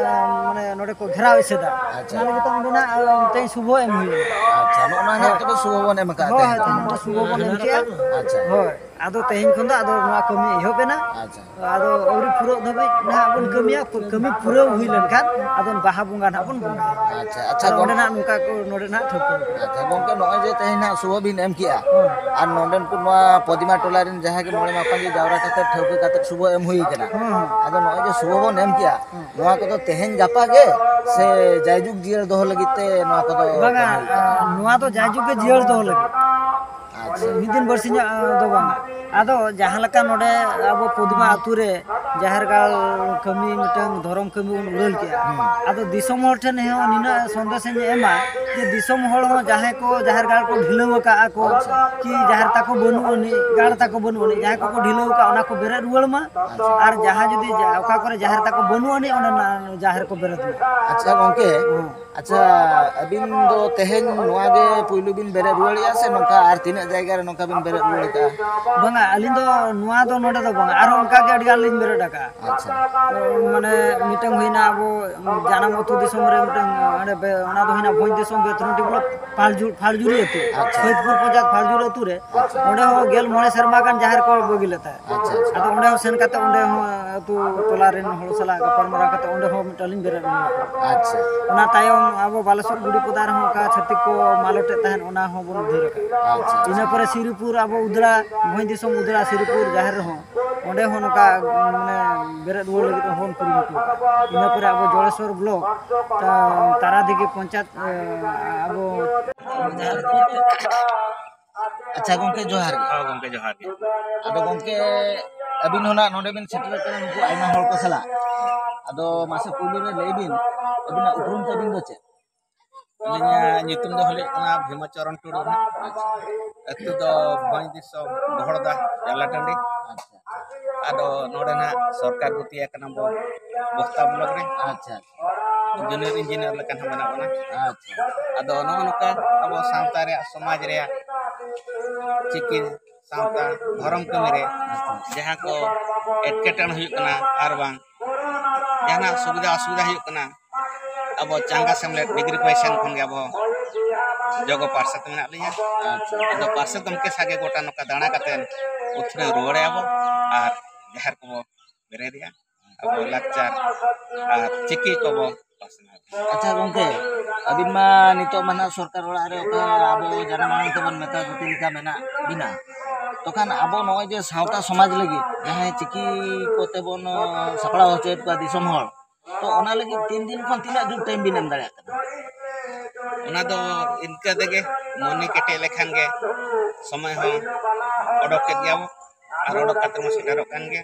ᱢᱟᱱᱮ ᱱᱚᱰᱮ ᱠᱚ ᱜᱷᱮᱨᱟᱣ ᱮᱥᱮᱫᱟ᱾ ᱟᱪᱪᱷᱟ᱾ ᱚᱱᱟ ᱞᱟᱹᱜᱤᱫ ᱛᱮ ᱚᱸᱰᱮ ᱱᱟᱜ ᱛᱮᱦᱮᱧ ᱥᱩᱵᱷᱚ ᱮᱢ ᱦᱩᱭᱩᱜᱼᱟ᱾ ᱟᱪᱪᱷᱟ, ᱱᱚᱜᱼᱚ ᱱᱚᱣᱟ ᱱᱟᱦᱟᱜ ᱛᱚᱵᱮ ᱥᱩᱵᱷᱚ ᱵᱚᱱ ᱮᱢ ᱟᱠᱟᱫ ᱦᱳᱭ, ᱛᱮᱦᱮᱧ ᱫᱚ᱾ ᱛᱮᱦᱮᱧ ᱫᱚ ᱥᱩᱵᱷᱚ ᱵᱚᱱ ᱮᱢ ᱠᱮᱜᱼᱟ᱾ ᱟᱪᱪᱷᱟ᱾ ᱦᱳᱭ, ᱟᱫᱚ ᱛᱮᱦᱮᱧ ᱠᱷᱚᱱ ᱫᱚ ᱟᱫᱚ ᱱᱚᱣᱟ ᱠᱟᱹᱢᱤ ᱮᱦᱚᱵ ᱮᱱᱟ᱾ ᱟᱪᱪᱷᱟ᱾ ᱟᱫᱚ ᱟᱹᱣᱨᱤ ᱯᱩᱨᱟᱹᱜ ᱫᱷᱟᱹᱵᱤᱡ ᱱᱟᱦᱟᱜ ᱵᱚᱱ ᱠᱟᱹᱢᱤᱭᱟ, ᱠᱟᱹᱢᱤ ᱯᱩᱨᱟᱹᱣ ᱦᱩᱭ ᱞᱮᱱᱠᱷᱟᱱ ᱟᱫᱚ ᱵᱟᱦᱟ ᱵᱚᱸᱜᱟ ᱱᱟᱦᱟᱜ ᱵᱚᱱ ᱵᱚᱸᱜᱟᱭᱟ᱾ ᱟᱪᱪᱷᱟ, ᱟᱪᱪᱷᱟ, ᱟᱫᱚ ᱚᱸᱰᱮ ᱜᱚᱢᱠᱮ᱾ ᱱᱟᱦᱟᱜ ᱱᱚᱝᱠᱟ ᱠᱚ ᱱᱚᱰᱮ ᱱᱟᱦᱟᱜ ᱴᱷᱟᱹᱣᱠᱟᱹ ᱟᱠᱟᱱᱟ᱾ ᱟᱪᱪᱷᱟ ᱜᱚᱢᱠᱮ, ᱱᱚᱜᱼᱚᱭ ᱡᱮ ᱛᱮᱦᱮᱧ ᱱᱟᱦᱟᱜ ᱥᱩᱵᱷᱚ ᱵᱤᱱ ᱮᱢ ᱠᱮᱜᱼᱟ, ᱦᱳᱭ᱾ ᱟᱨ ᱱᱚᱰᱮᱱ ᱠᱚ ᱱᱚᱣᱟ ᱯᱚᱫᱤᱢᱟ ᱴᱚᱞᱟ ᱨᱮᱱ ᱡᱟᱦᱟᱸᱭ ᱜᱮ ᱢᱚᱬᱮ ᱢᱟᱯᱟᱧᱡᱤ ᱡᱟᱣᱨᱟ ᱠᱟᱛᱮ ᱴᱷᱟᱹᱣᱠᱟᱹ ᱠᱟᱛᱮ ᱥᱩᱵᱷᱚ ᱮᱢ ᱦᱩᱭ ᱠᱟᱱᱟ᱾ ᱦᱮᱸ, ᱦᱮᱸ᱾ ᱟᱫᱚ ᱱᱚᱜᱼᱚᱭ ᱡᱮ ᱥᱩᱵᱷᱚ ᱵᱚᱱ ᱮᱢ ᱠᱮᱜᱼᱟ, ᱱᱚᱣᱟ ᱠᱚᱫᱚ ᱛᱮᱦᱮᱧ ᱜᱟᱯᱟ ᱜᱮ ᱥᱮ ᱡᱟᱭᱡᱩᱜᱽ ᱡᱤᱭᱟᱹᱲ ᱫᱚᱦᱚ ᱞᱟᱹᱜᱤᱫ ᱛᱮ ᱱᱚᱣᱟ ᱠᱚᱫᱚ ᱵᱟᱝᱟ, ᱮᱢ ᱦᱩᱭᱩᱜ ᱠᱟᱱᱟ? ᱟ, ᱱᱚᱣᱟ ᱫᱚ ᱡᱟᱭᱡᱩᱜᱽ ᱜᱮ ᱡᱤᱭᱟᱹᱲ ᱫᱚᱦᱚ ᱞᱟᱹᱜᱤᱫ᱾ ᱟᱪᱪᱷᱟ᱾ ᱢᱤᱫ ᱫᱤᱱ ᱵᱟᱨᱥᱤᱧᱟᱜ ᱫᱚ ᱵᱟᱝᱟ᱾ ᱟᱫᱚ ᱡᱟᱦᱟᱸ ᱞᱮᱠᱟ ᱱᱚᱰᱮ ᱟᱵᱚ ᱯᱚᱫᱤᱢᱟ ᱟᱹᱛᱩ ᱨᱮ ᱡᱟᱦᱮᱨ ᱜᱟᱲ ᱠᱟᱹᱢᱤ, ᱢᱤᱫᱴᱟᱝ ᱫᱷᱚᱨᱚᱢ ᱠᱟᱹᱢᱤ ᱵᱚᱱ ᱩᱲᱟᱹᱞ ᱠᱮᱜᱼᱟ᱾ ᱟᱫᱚ ᱫᱤᱥᱚᱢ ᱦᱚᱲ ᱴᱷᱮᱱ ᱦᱚᱸ ᱱᱤᱱᱟᱹᱜ ᱥᱚᱱᱫᱮᱥ ᱤᱧ ᱮᱢᱟ ᱡᱮ ᱫᱤᱥᱚᱢ ᱦᱚᱲ ᱦᱚᱸ ᱡᱟᱦᱟᱸᱭ ᱠᱚ ᱡᱟᱦᱮᱨ ᱜᱟᱲ ᱠᱚ ᱰᱷᱤᱞᱟᱹᱣ ᱟᱠᱟᱫᱼᱟ ᱠᱚ, ᱠᱤ ᱡᱟᱦᱮᱨ ᱛᱟᱠᱚ ᱵᱟᱹᱱᱩᱜ ᱟᱹᱱᱤᱡ, ᱜᱟᱲ ᱛᱟᱠᱚ ᱵᱟᱹᱱᱩᱜ ᱟᱹᱱᱤᱡ, ᱡᱟᱦᱟᱸᱭ ᱠᱚᱠᱚ ᱰᱷᱤᱞᱟᱹᱣ ᱟᱠᱟᱫ ᱚᱱᱟ ᱠᱚ ᱵᱮᱨᱮᱫ ᱨᱩᱣᱟᱹᱲ ᱢᱟ᱾ ᱟᱨ ᱡᱟᱦᱟᱸ ᱡᱩᱫᱤ ᱡᱟ-, ᱚᱠᱟ ᱠᱚᱨᱮ ᱡᱟᱦᱮᱨ ᱛᱟᱠᱚ ᱵᱟᱹᱱᱩᱜ ᱟᱹᱱᱤᱡ ᱚᱸᱰᱮ ᱱᱟ-, ᱡᱟᱦᱮᱨ ᱠᱚ ᱵᱮᱨᱮᱫ ᱢᱟ᱾ ᱟᱪᱪᱷᱟ ᱜᱚᱢᱠᱮ, ᱦᱮᱸ᱾ ᱟᱪᱪᱷᱟ, ᱟᱹᱵᱤᱱ ᱫᱚ ᱛᱮᱦᱮᱧ ᱱᱚᱣᱟ ᱜᱮ ᱯᱩᱭᱞᱩ ᱵᱤᱱ ᱵᱮᱨᱮᱫ ᱨᱩᱣᱟᱹᱲᱮᱜᱼᱟ ᱥᱮ ᱱᱚᱝᱠᱟ ᱟᱨ ᱛᱤᱱᱟᱹᱜ ᱡᱟᱭᱜᱟ ᱨᱮ ᱱᱚᱝᱠᱟ ᱵᱤᱱ ᱵᱮᱨᱮᱫ ᱨᱩᱣᱟᱹᱲ ᱟᱠᱟᱜᱼᱟ? ᱵᱟᱝᱟ, ᱟᱹᱞᱤᱧ ᱫᱚ ᱱᱚᱣᱟ ᱫᱚ ᱱᱚᱰᱮ ᱫᱚ ᱵᱟᱝᱟ, ᱟᱨᱦᱚᱸ ᱚᱱᱠᱟ ᱜᱮ ᱟᱹᱰᱤ ᱜᱟᱱ ᱞᱤᱧ ᱵᱮᱨᱮᱫ ᱟᱠᱟᱫᱼᱟ᱾ ᱟᱪᱪᱷᱟ᱾ ᱢᱟᱱᱮ ᱢᱤᱫᱴᱟᱝ ᱦᱩᱭᱱᱟ ᱟᱵᱚ ᱡᱟᱱᱟᱢ ᱟᱹᱛᱩ ᱫᱤᱥᱚᱢ ᱨᱮ ᱢᱤᱫᱴᱟᱝ ᱚᱸᱰᱮ ᱵᱮ-, ᱚᱱᱟ ᱫᱚ ᱦᱩᱭᱱᱟ ᱵᱷᱚᱸᱡᱽ ᱫᱤᱥᱚᱢ ᱵᱮᱛᱨᱚᱱᱴᱤ ᱵᱞᱚᱠ ᱯᱷᱟᱞᱡᱩ-, ᱯᱷᱟᱞᱡᱩᱨᱤ ᱟᱹᱛᱩ᱾ ᱟᱪᱪᱷᱟ᱾ ᱥᱚᱦᱤᱫᱽᱯᱩᱨ ᱯᱚᱧᱪᱟᱭᱮᱛ ᱯᱷᱟᱞᱡᱩᱨᱤ ᱟᱹᱛᱩ ᱨᱮ᱾ ᱟᱪᱪᱷᱟ᱾ ᱚᱸᱰᱮ ᱦᱚᱸ ᱜᱮᱞ ᱢᱚᱬᱮ ᱥᱮᱨᱢᱟ ᱜᱟᱱ ᱡᱟᱦᱮᱨ ᱠᱚ ᱵᱟᱹᱜᱤ ᱞᱮᱫ ᱛᱟᱦᱮᱸᱫ᱾ ᱟᱪᱪᱷᱟ, ᱟᱪᱪᱷᱟ᱾ ᱟᱫᱚ ᱚᱸᱰᱮ ᱦᱚᱸ ᱥᱮᱱ ᱠᱟᱛᱮ ᱚᱸᱰᱮ ᱦᱚᱸ ᱟᱹᱛᱩ ᱴᱚᱞᱟ ᱨᱮᱱ ᱦᱚᱲ ᱥᱟᱞᱟᱜ ᱜᱟᱯᱟᱞᱢᱟᱨᱟᱣ ᱠᱟᱛᱮ ᱚᱸᱰᱮ ᱦᱚᱸ ᱢᱤᱫᱴᱟᱝ ᱞᱤᱧ ᱵᱮᱨᱮᱫ ᱟᱹᱜᱩ ᱟᱠᱟᱫᱼᱟ᱾ ᱟᱪᱪᱷᱟ᱾ ᱚᱱᱟ ᱛᱟᱭᱚᱢ ᱟᱵᱚ ᱵᱟᱞᱮᱥᱚᱨ ᱜᱩᱰᱤ ᱯᱚᱫᱟ ᱨᱮᱦᱚᱸ ᱚᱱᱠᱟ ᱪᱷᱟᱹᱛᱤᱠ ᱠᱚ ᱢᱟᱞᱚᱴᱮᱫ ᱛᱟᱦᱮᱸᱫ, ᱚᱱᱟ ᱦᱚᱸᱵᱚᱱ ᱩᱫᱷᱟᱹᱨ ᱟᱠᱟᱫᱼᱟ᱾ ᱟᱪᱪᱷᱟ, ᱟᱪᱪᱷᱟ᱾ ᱤᱱᱟᱹ ᱯᱚᱨᱮ ᱥᱤᱨᱤᱯᱩᱨ ᱟᱵᱚ ᱩᱫᱽᱲᱟ, ᱵᱷᱚᱸᱡᱽ ᱫᱤᱥᱚᱢ ᱩᱫᱽᱲᱟ ᱥᱤᱨᱤᱯᱩᱨ ᱡᱟᱦᱮᱨ ᱨᱮᱦᱚᱸ ᱚᱸᱰᱮ ᱦᱚᱸ ᱱᱚᱝᱠᱟ, ᱢᱟᱱᱮ, ᱵᱮᱨᱮᱫ ᱨᱩᱣᱟᱹᱲ ᱞᱟᱹᱜᱤᱫ ᱦᱚᱸᱵᱚᱱ ᱠᱩᱨᱩᱢᱩᱴᱩ ᱟᱠᱟᱫᱼᱟ᱾ ᱤᱱᱟᱹ ᱯᱚᱨᱮ ᱟᱵᱚ ᱡᱚᱲᱮᱥᱚᱨ ᱵᱞᱚᱠ, ᱛᱟ-, ᱛᱟᱨᱟ ᱫᱤᱜᱷᱤ ᱯᱚᱧᱪᱟᱭᱮᱛ, ᱮ, ᱟᱵᱚ ᱟᱪᱪᱷᱟ ᱜᱚᱢᱠᱮ, ᱡᱚᱦᱟᱨ ᱜᱮ᱾ ᱦᱚᱸ ᱜᱚᱢᱠᱮ, ᱡᱚᱦᱟᱨ ᱜᱮ᱾ ᱟᱫᱚ ᱜᱚᱢᱠᱮ, ᱟᱹᱵᱤᱱ ᱦᱚᱸ ᱱᱟᱜ ᱱᱚᱰᱮ ᱵᱤᱱ ᱥᱮᱴᱮᱨ ᱟᱠᱟᱱᱟ ᱱᱩᱠᱩ ᱟᱭᱢᱟ ᱦᱚᱲ ᱠᱚ ᱥᱟᱞᱟᱜ᱾ ᱟᱫᱚ ᱢᱟᱥᱮ ᱯᱩᱭᱞᱩ ᱨᱮ ᱞᱟᱹᱭ ᱵᱤᱱ, ᱟᱹᱵᱤᱱᱟᱜ ᱩᱯᱨᱩᱢ ᱛᱟᱹᱵᱤᱱ ᱫᱚ ᱪᱮᱫ? ᱟᱹᱞᱤᱧᱟᱜ ᱧᱩᱛᱩᱢ ᱫᱚ ᱦᱩᱭᱩᱜ ᱠᱟᱱᱟ ᱵᱷᱤᱢᱟᱪᱚᱨᱚᱱ ᱴᱩᱰᱩ ᱱᱟᱜ᱾ ᱟᱹᱛᱩ ᱫᱚ ᱵᱷᱚᱸᱡᱽ ᱫᱤᱥᱚᱢ, ᱵᱚᱦᱚᱲᱫᱟ, ᱡᱟᱞᱟ ᱴᱟᱺᱰᱤ᱾ ᱟᱪᱪᱷᱟ᱾ ᱟᱫᱚ ᱱᱚᱰᱮ ᱱᱟᱜ ᱥᱚᱨᱠᱟᱨ ᱜᱩᱛᱤ ᱟᱠᱟᱱᱟ ᱵᱚ ᱵᱚᱥᱛᱟ ᱵᱞᱚᱠ ᱨᱮ᱾ ᱟᱪᱪᱷᱟ, ᱟᱪᱪᱷᱟ᱾ ᱡᱩᱱᱤᱭᱚᱨ ᱤᱧᱡᱤᱱᱤᱭᱟᱨ ᱞᱮᱠᱟ ᱦᱚᱸ ᱢᱮᱱᱟᱜ ᱵᱚᱱᱟ᱾ ᱟᱪᱪᱷᱟ᱾ ᱟᱫᱚ ᱱᱚᱜᱼᱚ ᱱᱚᱝᱠᱟ ᱟᱵᱚ ᱥᱟᱶᱛᱟ ᱨᱮᱭᱟᱜ, ᱥᱚᱢᱟᱡᱽ ᱨᱮᱭᱟᱜ ᱪᱤᱠᱤ ᱥᱟᱶᱛᱟ ᱫᱷᱚᱨᱚᱢ ᱠᱟᱹᱢᱤ ᱨᱮ ᱟᱪᱪᱷᱟ᱾ ᱡᱟᱦᱟᱸ ᱠᱚ ᱮᱴᱠᱮᱴᱚᱬᱮ ᱦᱩᱭᱩᱜ ᱠᱟᱱᱟ ᱟᱨ ᱵᱟᱝ ᱡᱟᱦᱟᱱᱟᱜ ᱥᱩᱵᱤᱫᱷᱟ ᱚᱥᱩᱵᱤᱫᱷᱟ ᱦᱩᱭᱩᱜ ᱠᱟᱱᱟ, ᱟᱵᱚ ᱪᱟᱸᱜᱟ ᱥᱮᱢᱞᱮᱫ ᱰᱤᱜᱽᱨᱤ ᱯᱚᱭᱥᱟ ᱠᱷᱚᱱ ᱜᱮ ᱟᱵᱚ ᱡᱚᱜᱚ ᱯᱟᱨᱥᱮᱛ ᱢᱮᱱᱟᱜ ᱞᱤᱧᱟ᱾ ᱟᱪᱪᱷᱟ᱾ ᱟᱫᱚ ᱯᱟᱨᱥᱮᱛ ᱜᱚᱢᱠᱮ ᱥᱟᱜᱮ ᱜᱚᱴᱟ ᱱᱚᱝᱠᱟ ᱫᱟᱬᱟ ᱠᱟᱛᱮ ᱩᱛᱷᱱᱟᱹᱣ ᱨᱩᱣᱟᱹᱲᱮᱜᱼᱟ ᱵᱚ ᱟᱨ ᱡᱟᱦᱮᱨ ᱠᱚᱵᱚ ᱵᱮᱨᱮᱫᱮᱜᱼᱟ᱾ ᱟᱵᱚ ᱞᱟᱠᱪᱟᱨ ᱟᱨ ᱪᱤᱠᱤ ᱠᱚᱵᱚ ᱯᱟᱥᱱᱟᱣ᱾ ᱟᱪᱪᱷᱟ ᱜᱚᱢᱠᱮ, ᱟᱹᱵᱤᱱ ᱢᱟ ᱱᱤᱛᱚᱜ ᱢᱟ ᱱᱟᱜ ᱥᱚᱨᱠᱟᱨ ᱚᱲᱟᱜ ᱨᱮ ᱚᱠᱟ ᱟᱵᱚ ᱡᱟᱱᱟᱢ ᱟᱲᱟᱝ ᱛᱮᱵᱚᱱ ᱢᱮᱛᱟ ᱠᱚ ᱞᱮᱠᱟ ᱢᱮᱱᱟᱜ ᱵᱤᱱᱟ, ᱛᱚᱠᱷᱟᱱ ᱟᱵᱚ ᱱᱚᱜᱼᱚᱭ ᱡᱮ ᱥᱟᱶᱛᱟ ᱥᱚᱢᱟᱡᱽ ᱞᱟᱹᱜᱤᱫ ᱡᱟᱦᱟᱸᱭ ᱪᱤᱠᱤ ᱠᱚᱛᱮ ᱵᱚᱱ, ᱚ, ᱥᱟᱯᱲᱟᱣ ᱦᱚᱪᱚᱭᱮᱫ ᱠᱚᱣᱟ ᱫᱤᱥᱚᱢ ᱦᱚᱲ, ᱛᱚ ᱚᱱᱟ ᱞᱟᱹᱜᱤᱫ ᱛᱤᱱ ᱫᱤᱱ ᱠᱷᱚᱱ ᱛᱤᱱᱟᱹᱜ ᱡᱳᱨ ᱴᱟᱭᱤᱢ ᱵᱤᱱ ᱮᱢ ᱫᱟᱲᱮᱭᱟᱜ ᱠᱟᱱᱟ? ᱚᱱᱟ ᱫᱚ ᱤᱱᱠᱟᱹ ᱛᱮᱜᱮ ᱢᱚᱱᱮ ᱠᱮᱴᱮᱡ ᱞᱮᱠᱷᱟᱱ ᱜᱮ ᱥᱚᱢᱚᱭ ᱦᱚᱸ ᱚᱰᱚᱠ ᱠᱮᱫ ᱜᱮᱭᱟ ᱵᱚ᱾ ᱟᱨ ᱚᱰᱚᱠ ᱠᱟᱛᱮ ᱵᱚᱱ ᱥᱮᱴᱮᱨᱚᱜ ᱠᱟᱱ ᱜᱮᱭᱟ᱾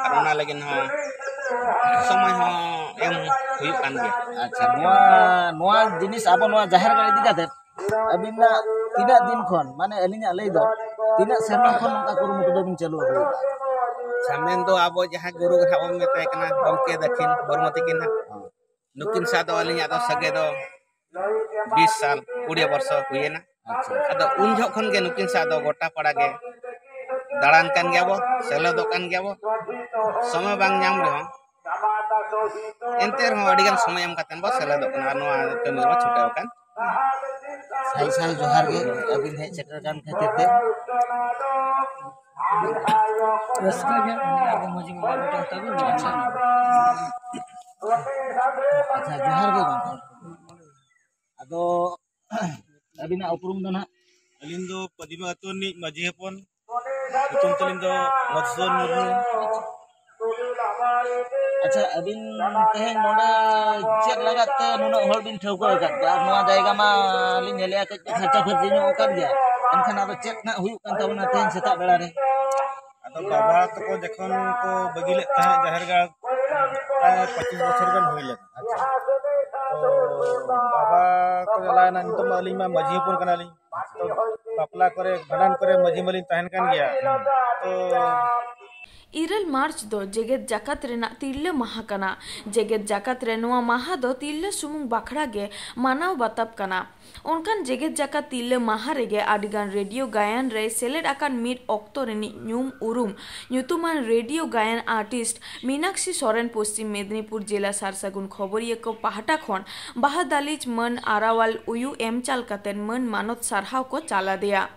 ᱟᱨ ᱚᱱᱟ ᱞᱟᱹᱜᱤᱫ ᱦᱚᱸ ᱥᱚᱢᱚᱭ ᱦᱚᱸ ᱮᱢ ᱦᱩᱭᱩᱜ ᱠᱟᱱ ᱜᱮᱭᱟ᱾ ᱟᱪᱪᱷᱟ, ᱱᱚᱣᱟ, ᱱᱚᱣᱟ ᱡᱤᱱᱤᱥ ᱟᱵᱚ ᱱᱚᱣᱟ ᱡᱟᱦᱮᱨ ᱜᱟᱲ ᱤᱫᱤ ᱠᱟᱛᱮ ᱟᱹᱵᱤᱱᱟᱜ ᱛᱤᱱᱟᱹᱜ ᱫᱤᱱ ᱠᱷᱚᱱ, ᱢᱟᱱᱮ ᱟᱹᱞᱤᱧᱟᱜ ᱞᱟᱹᱭ ᱫᱚ, ᱛᱤᱱᱟᱹᱜ ᱥᱮᱨᱢᱟ ᱠᱷᱚᱱ ᱱᱚᱝᱠᱟ ᱠᱩᱨᱩᱢᱩᱴᱩ ᱫᱚᱵᱤᱱ ᱪᱟᱹᱞᱩ ᱟᱹᱜᱩ ᱟᱠᱟᱫᱟ? ᱟᱪᱪᱷᱟ, ᱢᱮᱱᱫᱚ ᱟᱵᱚ ᱡᱟᱦᱟᱸ ᱜᱩᱨᱩ ᱜᱮ ᱱᱟᱦᱟᱜ ᱵᱚᱱ ᱢᱮᱛᱟᱭ ᱠᱟᱱᱟ ᱜᱚᱢᱠᱮ ᱫᱟᱹᱠᱷᱤᱱ ᱵᱚᱨᱢᱚᱛᱤ ᱠᱤᱱ ᱱᱟᱦᱟᱜ, ᱦᱮᱸ᱾ ᱱᱩᱠᱤᱱ ᱥᱟᱶ ᱫᱚ ᱟᱹᱞᱤᱧᱟᱜ ᱫᱚ ᱥᱟᱹᱜᱟᱹᱭ ᱫᱚ ᱵᱤᱥ ᱥᱟᱞ, ᱠᱩᱲᱤ ᱵᱚᱨᱥᱚ ᱦᱩᱭᱮᱱᱟ᱾ ᱟᱪᱪᱷᱟ᱾ ᱟᱫᱚ ᱩᱱ ᱡᱚᱦᱚᱜ ᱠᱷᱚᱱ ᱜᱮ ᱱᱩᱠᱤᱱ ᱥᱟᱶ ᱫᱚ ᱜᱚᱴᱟ ᱯᱟᱲᱟ ᱜᱮ ᱫᱟᱬᱟᱱ ᱠᱟᱱ ᱜᱮᱭᱟ ᱵᱚ, ᱥᱮᱞᱮᱫᱚᱜ ᱠᱟᱱ ᱜᱮᱭᱟ ᱵᱚ᱾ ᱥᱚᱢᱚᱭ ᱵᱟᱝ ᱧᱟᱢ ᱨᱮᱦᱚᱸ, ᱮᱱᱛᱮ ᱨᱮᱦᱚᱸ ᱟᱹᱰᱤᱜᱟᱱ ᱥᱚᱢᱚᱭ ᱮᱢ ᱠᱟᱛᱮ ᱵᱚ ᱥᱮᱞᱮᱫᱚᱜ ᱠᱟᱱᱟ ᱟᱨ ᱱᱚᱣᱟ ᱠᱟᱹᱢᱤ ᱨᱮᱵᱚ ᱪᱷᱩᱴᱟᱹᱣ ᱟᱠᱟᱱ᱾ ᱥᱟᱭ ᱥᱟᱭ ᱡᱚᱦᱟᱨ ᱜᱮ ᱟᱹᱵᱤᱱ ᱦᱮᱡ ᱥᱮᱴᱮᱨ ᱟᱠᱟᱱ ᱠᱷᱟᱹᱛᱤᱨ ᱛᱮ᱾ ᱨᱟᱹᱥᱠᱟᱹ ᱜᱮ, ᱢᱟᱱᱮ, ᱟᱵᱚ ᱢᱟᱹᱡᱷᱤ ᱵᱟᱵᱟ ᱢᱤᱫᱴᱟᱝ ᱛᱟᱵᱚᱱ᱾ ᱟᱪᱪᱷᱟ᱾ ᱟᱪᱪᱷᱟ, ᱡᱚᱦᱟᱨ ᱜᱮ ᱜᱚᱢᱠᱮ᱾ ᱟᱫᱚ ᱟᱹᱵᱤᱱᱟᱜ ᱩᱯᱨᱩᱢ ᱫᱚ ᱱᱟᱦᱟᱜ? ᱟᱹᱞᱤᱧ ᱫᱚ ᱯᱟᱫᱤᱢᱟ ᱟᱹᱛᱩ ᱨᱤᱱᱤᱡ ᱢᱟᱹᱡᱷᱤ ᱦᱚᱯᱚᱱ᱾ ᱧᱩᱛᱩᱢ ᱛᱟᱹᱞᱤᱧ ᱫᱚ ᱢᱚᱫᱷᱩᱥᱩᱫᱚᱱ ᱢᱩᱨᱢᱩ᱾ ᱟᱪᱪᱷᱟ, ᱟᱹᱵᱤᱱ ᱛᱮᱦᱮᱧ ᱱᱚᱰᱮ ᱪᱮᱫ ᱞᱟᱹᱜᱤᱫ ᱛᱮ ᱱᱩᱱᱟᱹᱜ ᱦᱚᱲ ᱵᱤᱱ ᱴᱷᱟᱹᱣᱠᱟᱹ ᱟᱠᱟᱫ ᱠᱚᱣᱟ? ᱟᱨ ᱱᱚᱣᱟ ᱡᱟᱭᱜᱟ ᱢᱟ ᱞᱤᱧ ᱧᱮᱞᱮᱜᱼᱟ, ᱠᱟᱹᱡ ᱯᱷᱟᱨᱪᱟ ᱯᱷᱟᱹᱨᱪᱤ ᱧᱚᱜ ᱟᱠᱟᱱ ᱜᱮᱭᱟ, ᱮᱱᱠᱷᱟᱱ ᱟᱫᱚ ᱪᱮᱫ ᱱᱟᱜ ᱦᱩᱭᱩᱜ ᱠᱟᱱ ᱛᱟᱵᱚᱱᱟ ᱛᱮᱦᱮᱧ ᱥᱮᱛᱟᱜ ᱵᱮᱲᱟ ᱨᱮ? ᱟᱫᱚ ᱵᱟᱵᱟ ᱛᱟᱠᱚ ᱡᱚᱠᱷᱚᱱ ᱠᱚ ᱵᱟᱹᱜᱤ ᱞᱮᱫ ᱛᱟᱦᱮᱸᱫ ᱡᱟᱦᱮᱨ ᱜᱟᱲ, ᱯᱨᱟᱭ ᱯᱚᱸᱪᱤᱥ ᱵᱚᱪᱷᱚᱨ ᱜᱟᱱ ᱦᱩᱭ ᱞᱮᱱᱟ᱾ ᱟᱪᱪᱷᱟ᱾ ᱛᱚ ᱵᱟᱵᱟ ᱠᱚ ᱪᱟᱞᱟᱣᱮᱱᱟ, ᱱᱤᱛᱚᱜ ᱢᱟ ᱟᱹᱞᱤᱧ ᱢᱟ ᱢᱟᱹᱡᱷᱤ ᱦᱚᱯᱚᱱ ᱠᱟᱱᱟᱞᱤᱧ᱾ ᱛᱚ ᱵᱟᱯᱞᱟ ᱠᱚᱨᱮ, ᱵᱷᱟᱸᱰᱟᱱ ᱠᱚᱨᱮ ᱢᱟᱹᱡᱷᱤ ᱢᱟᱹᱞᱤᱧ ᱛᱟᱦᱮᱱ ᱠᱟᱱ ᱜᱮᱭᱟ᱾ ᱛᱚ ᱤᱨᱟᱹᱞ ᱢᱟᱨᱪ ᱫᱚ ᱡᱮᱜᱮᱛ ᱡᱟᱠᱟᱛ ᱨᱮᱱᱟᱜ ᱛᱤᱨᱞᱟᱹ ᱢᱟᱦᱟ ᱠᱟᱱᱟ᱾ ᱡᱮᱜᱮᱛ ᱡᱟᱠᱟᱛ ᱨᱮ ᱱᱚᱣᱟ ᱢᱟᱦᱟ ᱫᱚ ᱛᱤᱨᱞᱟᱹ ᱥᱩᱢᱩᱝ ᱵᱟᱠᱷᱨᱟ ᱜᱮ ᱢᱟᱱᱟᱣ ᱵᱟᱛᱟᱵ ᱠᱟᱱᱟ᱾ ᱚᱱᱠᱟᱱ ᱡᱮᱜᱮᱛ ᱡᱟᱠᱟᱛ ᱛᱤᱨᱞᱟᱹ ᱢᱟᱦᱟ ᱨᱮᱜᱮ ᱟᱹᱰᱤᱜᱟᱱ ᱨᱮᱰᱤᱭᱳ ᱜᱟᱭᱟᱱ ᱨᱮᱭ ᱥᱮᱞᱮᱫ ᱟᱠᱟᱱ ᱢᱤᱫ ᱚᱠᱛᱚ ᱨᱤᱱᱤᱡ ᱧᱩᱢ ᱩᱨᱩᱢ ᱧᱩᱛᱩᱢᱟᱱ ᱨᱮᱰᱤᱭᱳ ᱜᱟᱭᱟᱱ ᱟᱨᱴᱤᱥᱴ ᱢᱤᱱᱟᱠᱥᱤ ᱥᱚᱨᱮᱱ ᱯᱚᱥᱪᱤᱢ ᱢᱮᱫᱽᱱᱤᱯᱩᱨ ᱡᱮᱞᱟ ᱥᱟᱨᱥᱟᱹᱜᱩᱱ ᱠᱷᱚᱵᱚᱨᱤᱭᱟᱹ ᱠᱚ ᱯᱟᱦᱴᱟ ᱠᱷᱚᱱ ᱵᱟᱦᱟ ᱫᱟᱹᱞᱤᱪ ᱢᱟᱹᱱ ᱟᱨᱟᱣᱟᱞ ᱩᱭᱩ ᱮᱢ ᱪᱟᱞ ᱠᱟᱛᱮ ᱢᱟᱹᱱ ᱢᱟᱱᱚᱛ ᱥᱟᱨᱦᱟᱣ ᱠᱚ ᱪᱟᱞ ᱟᱫᱮᱭᱟ᱾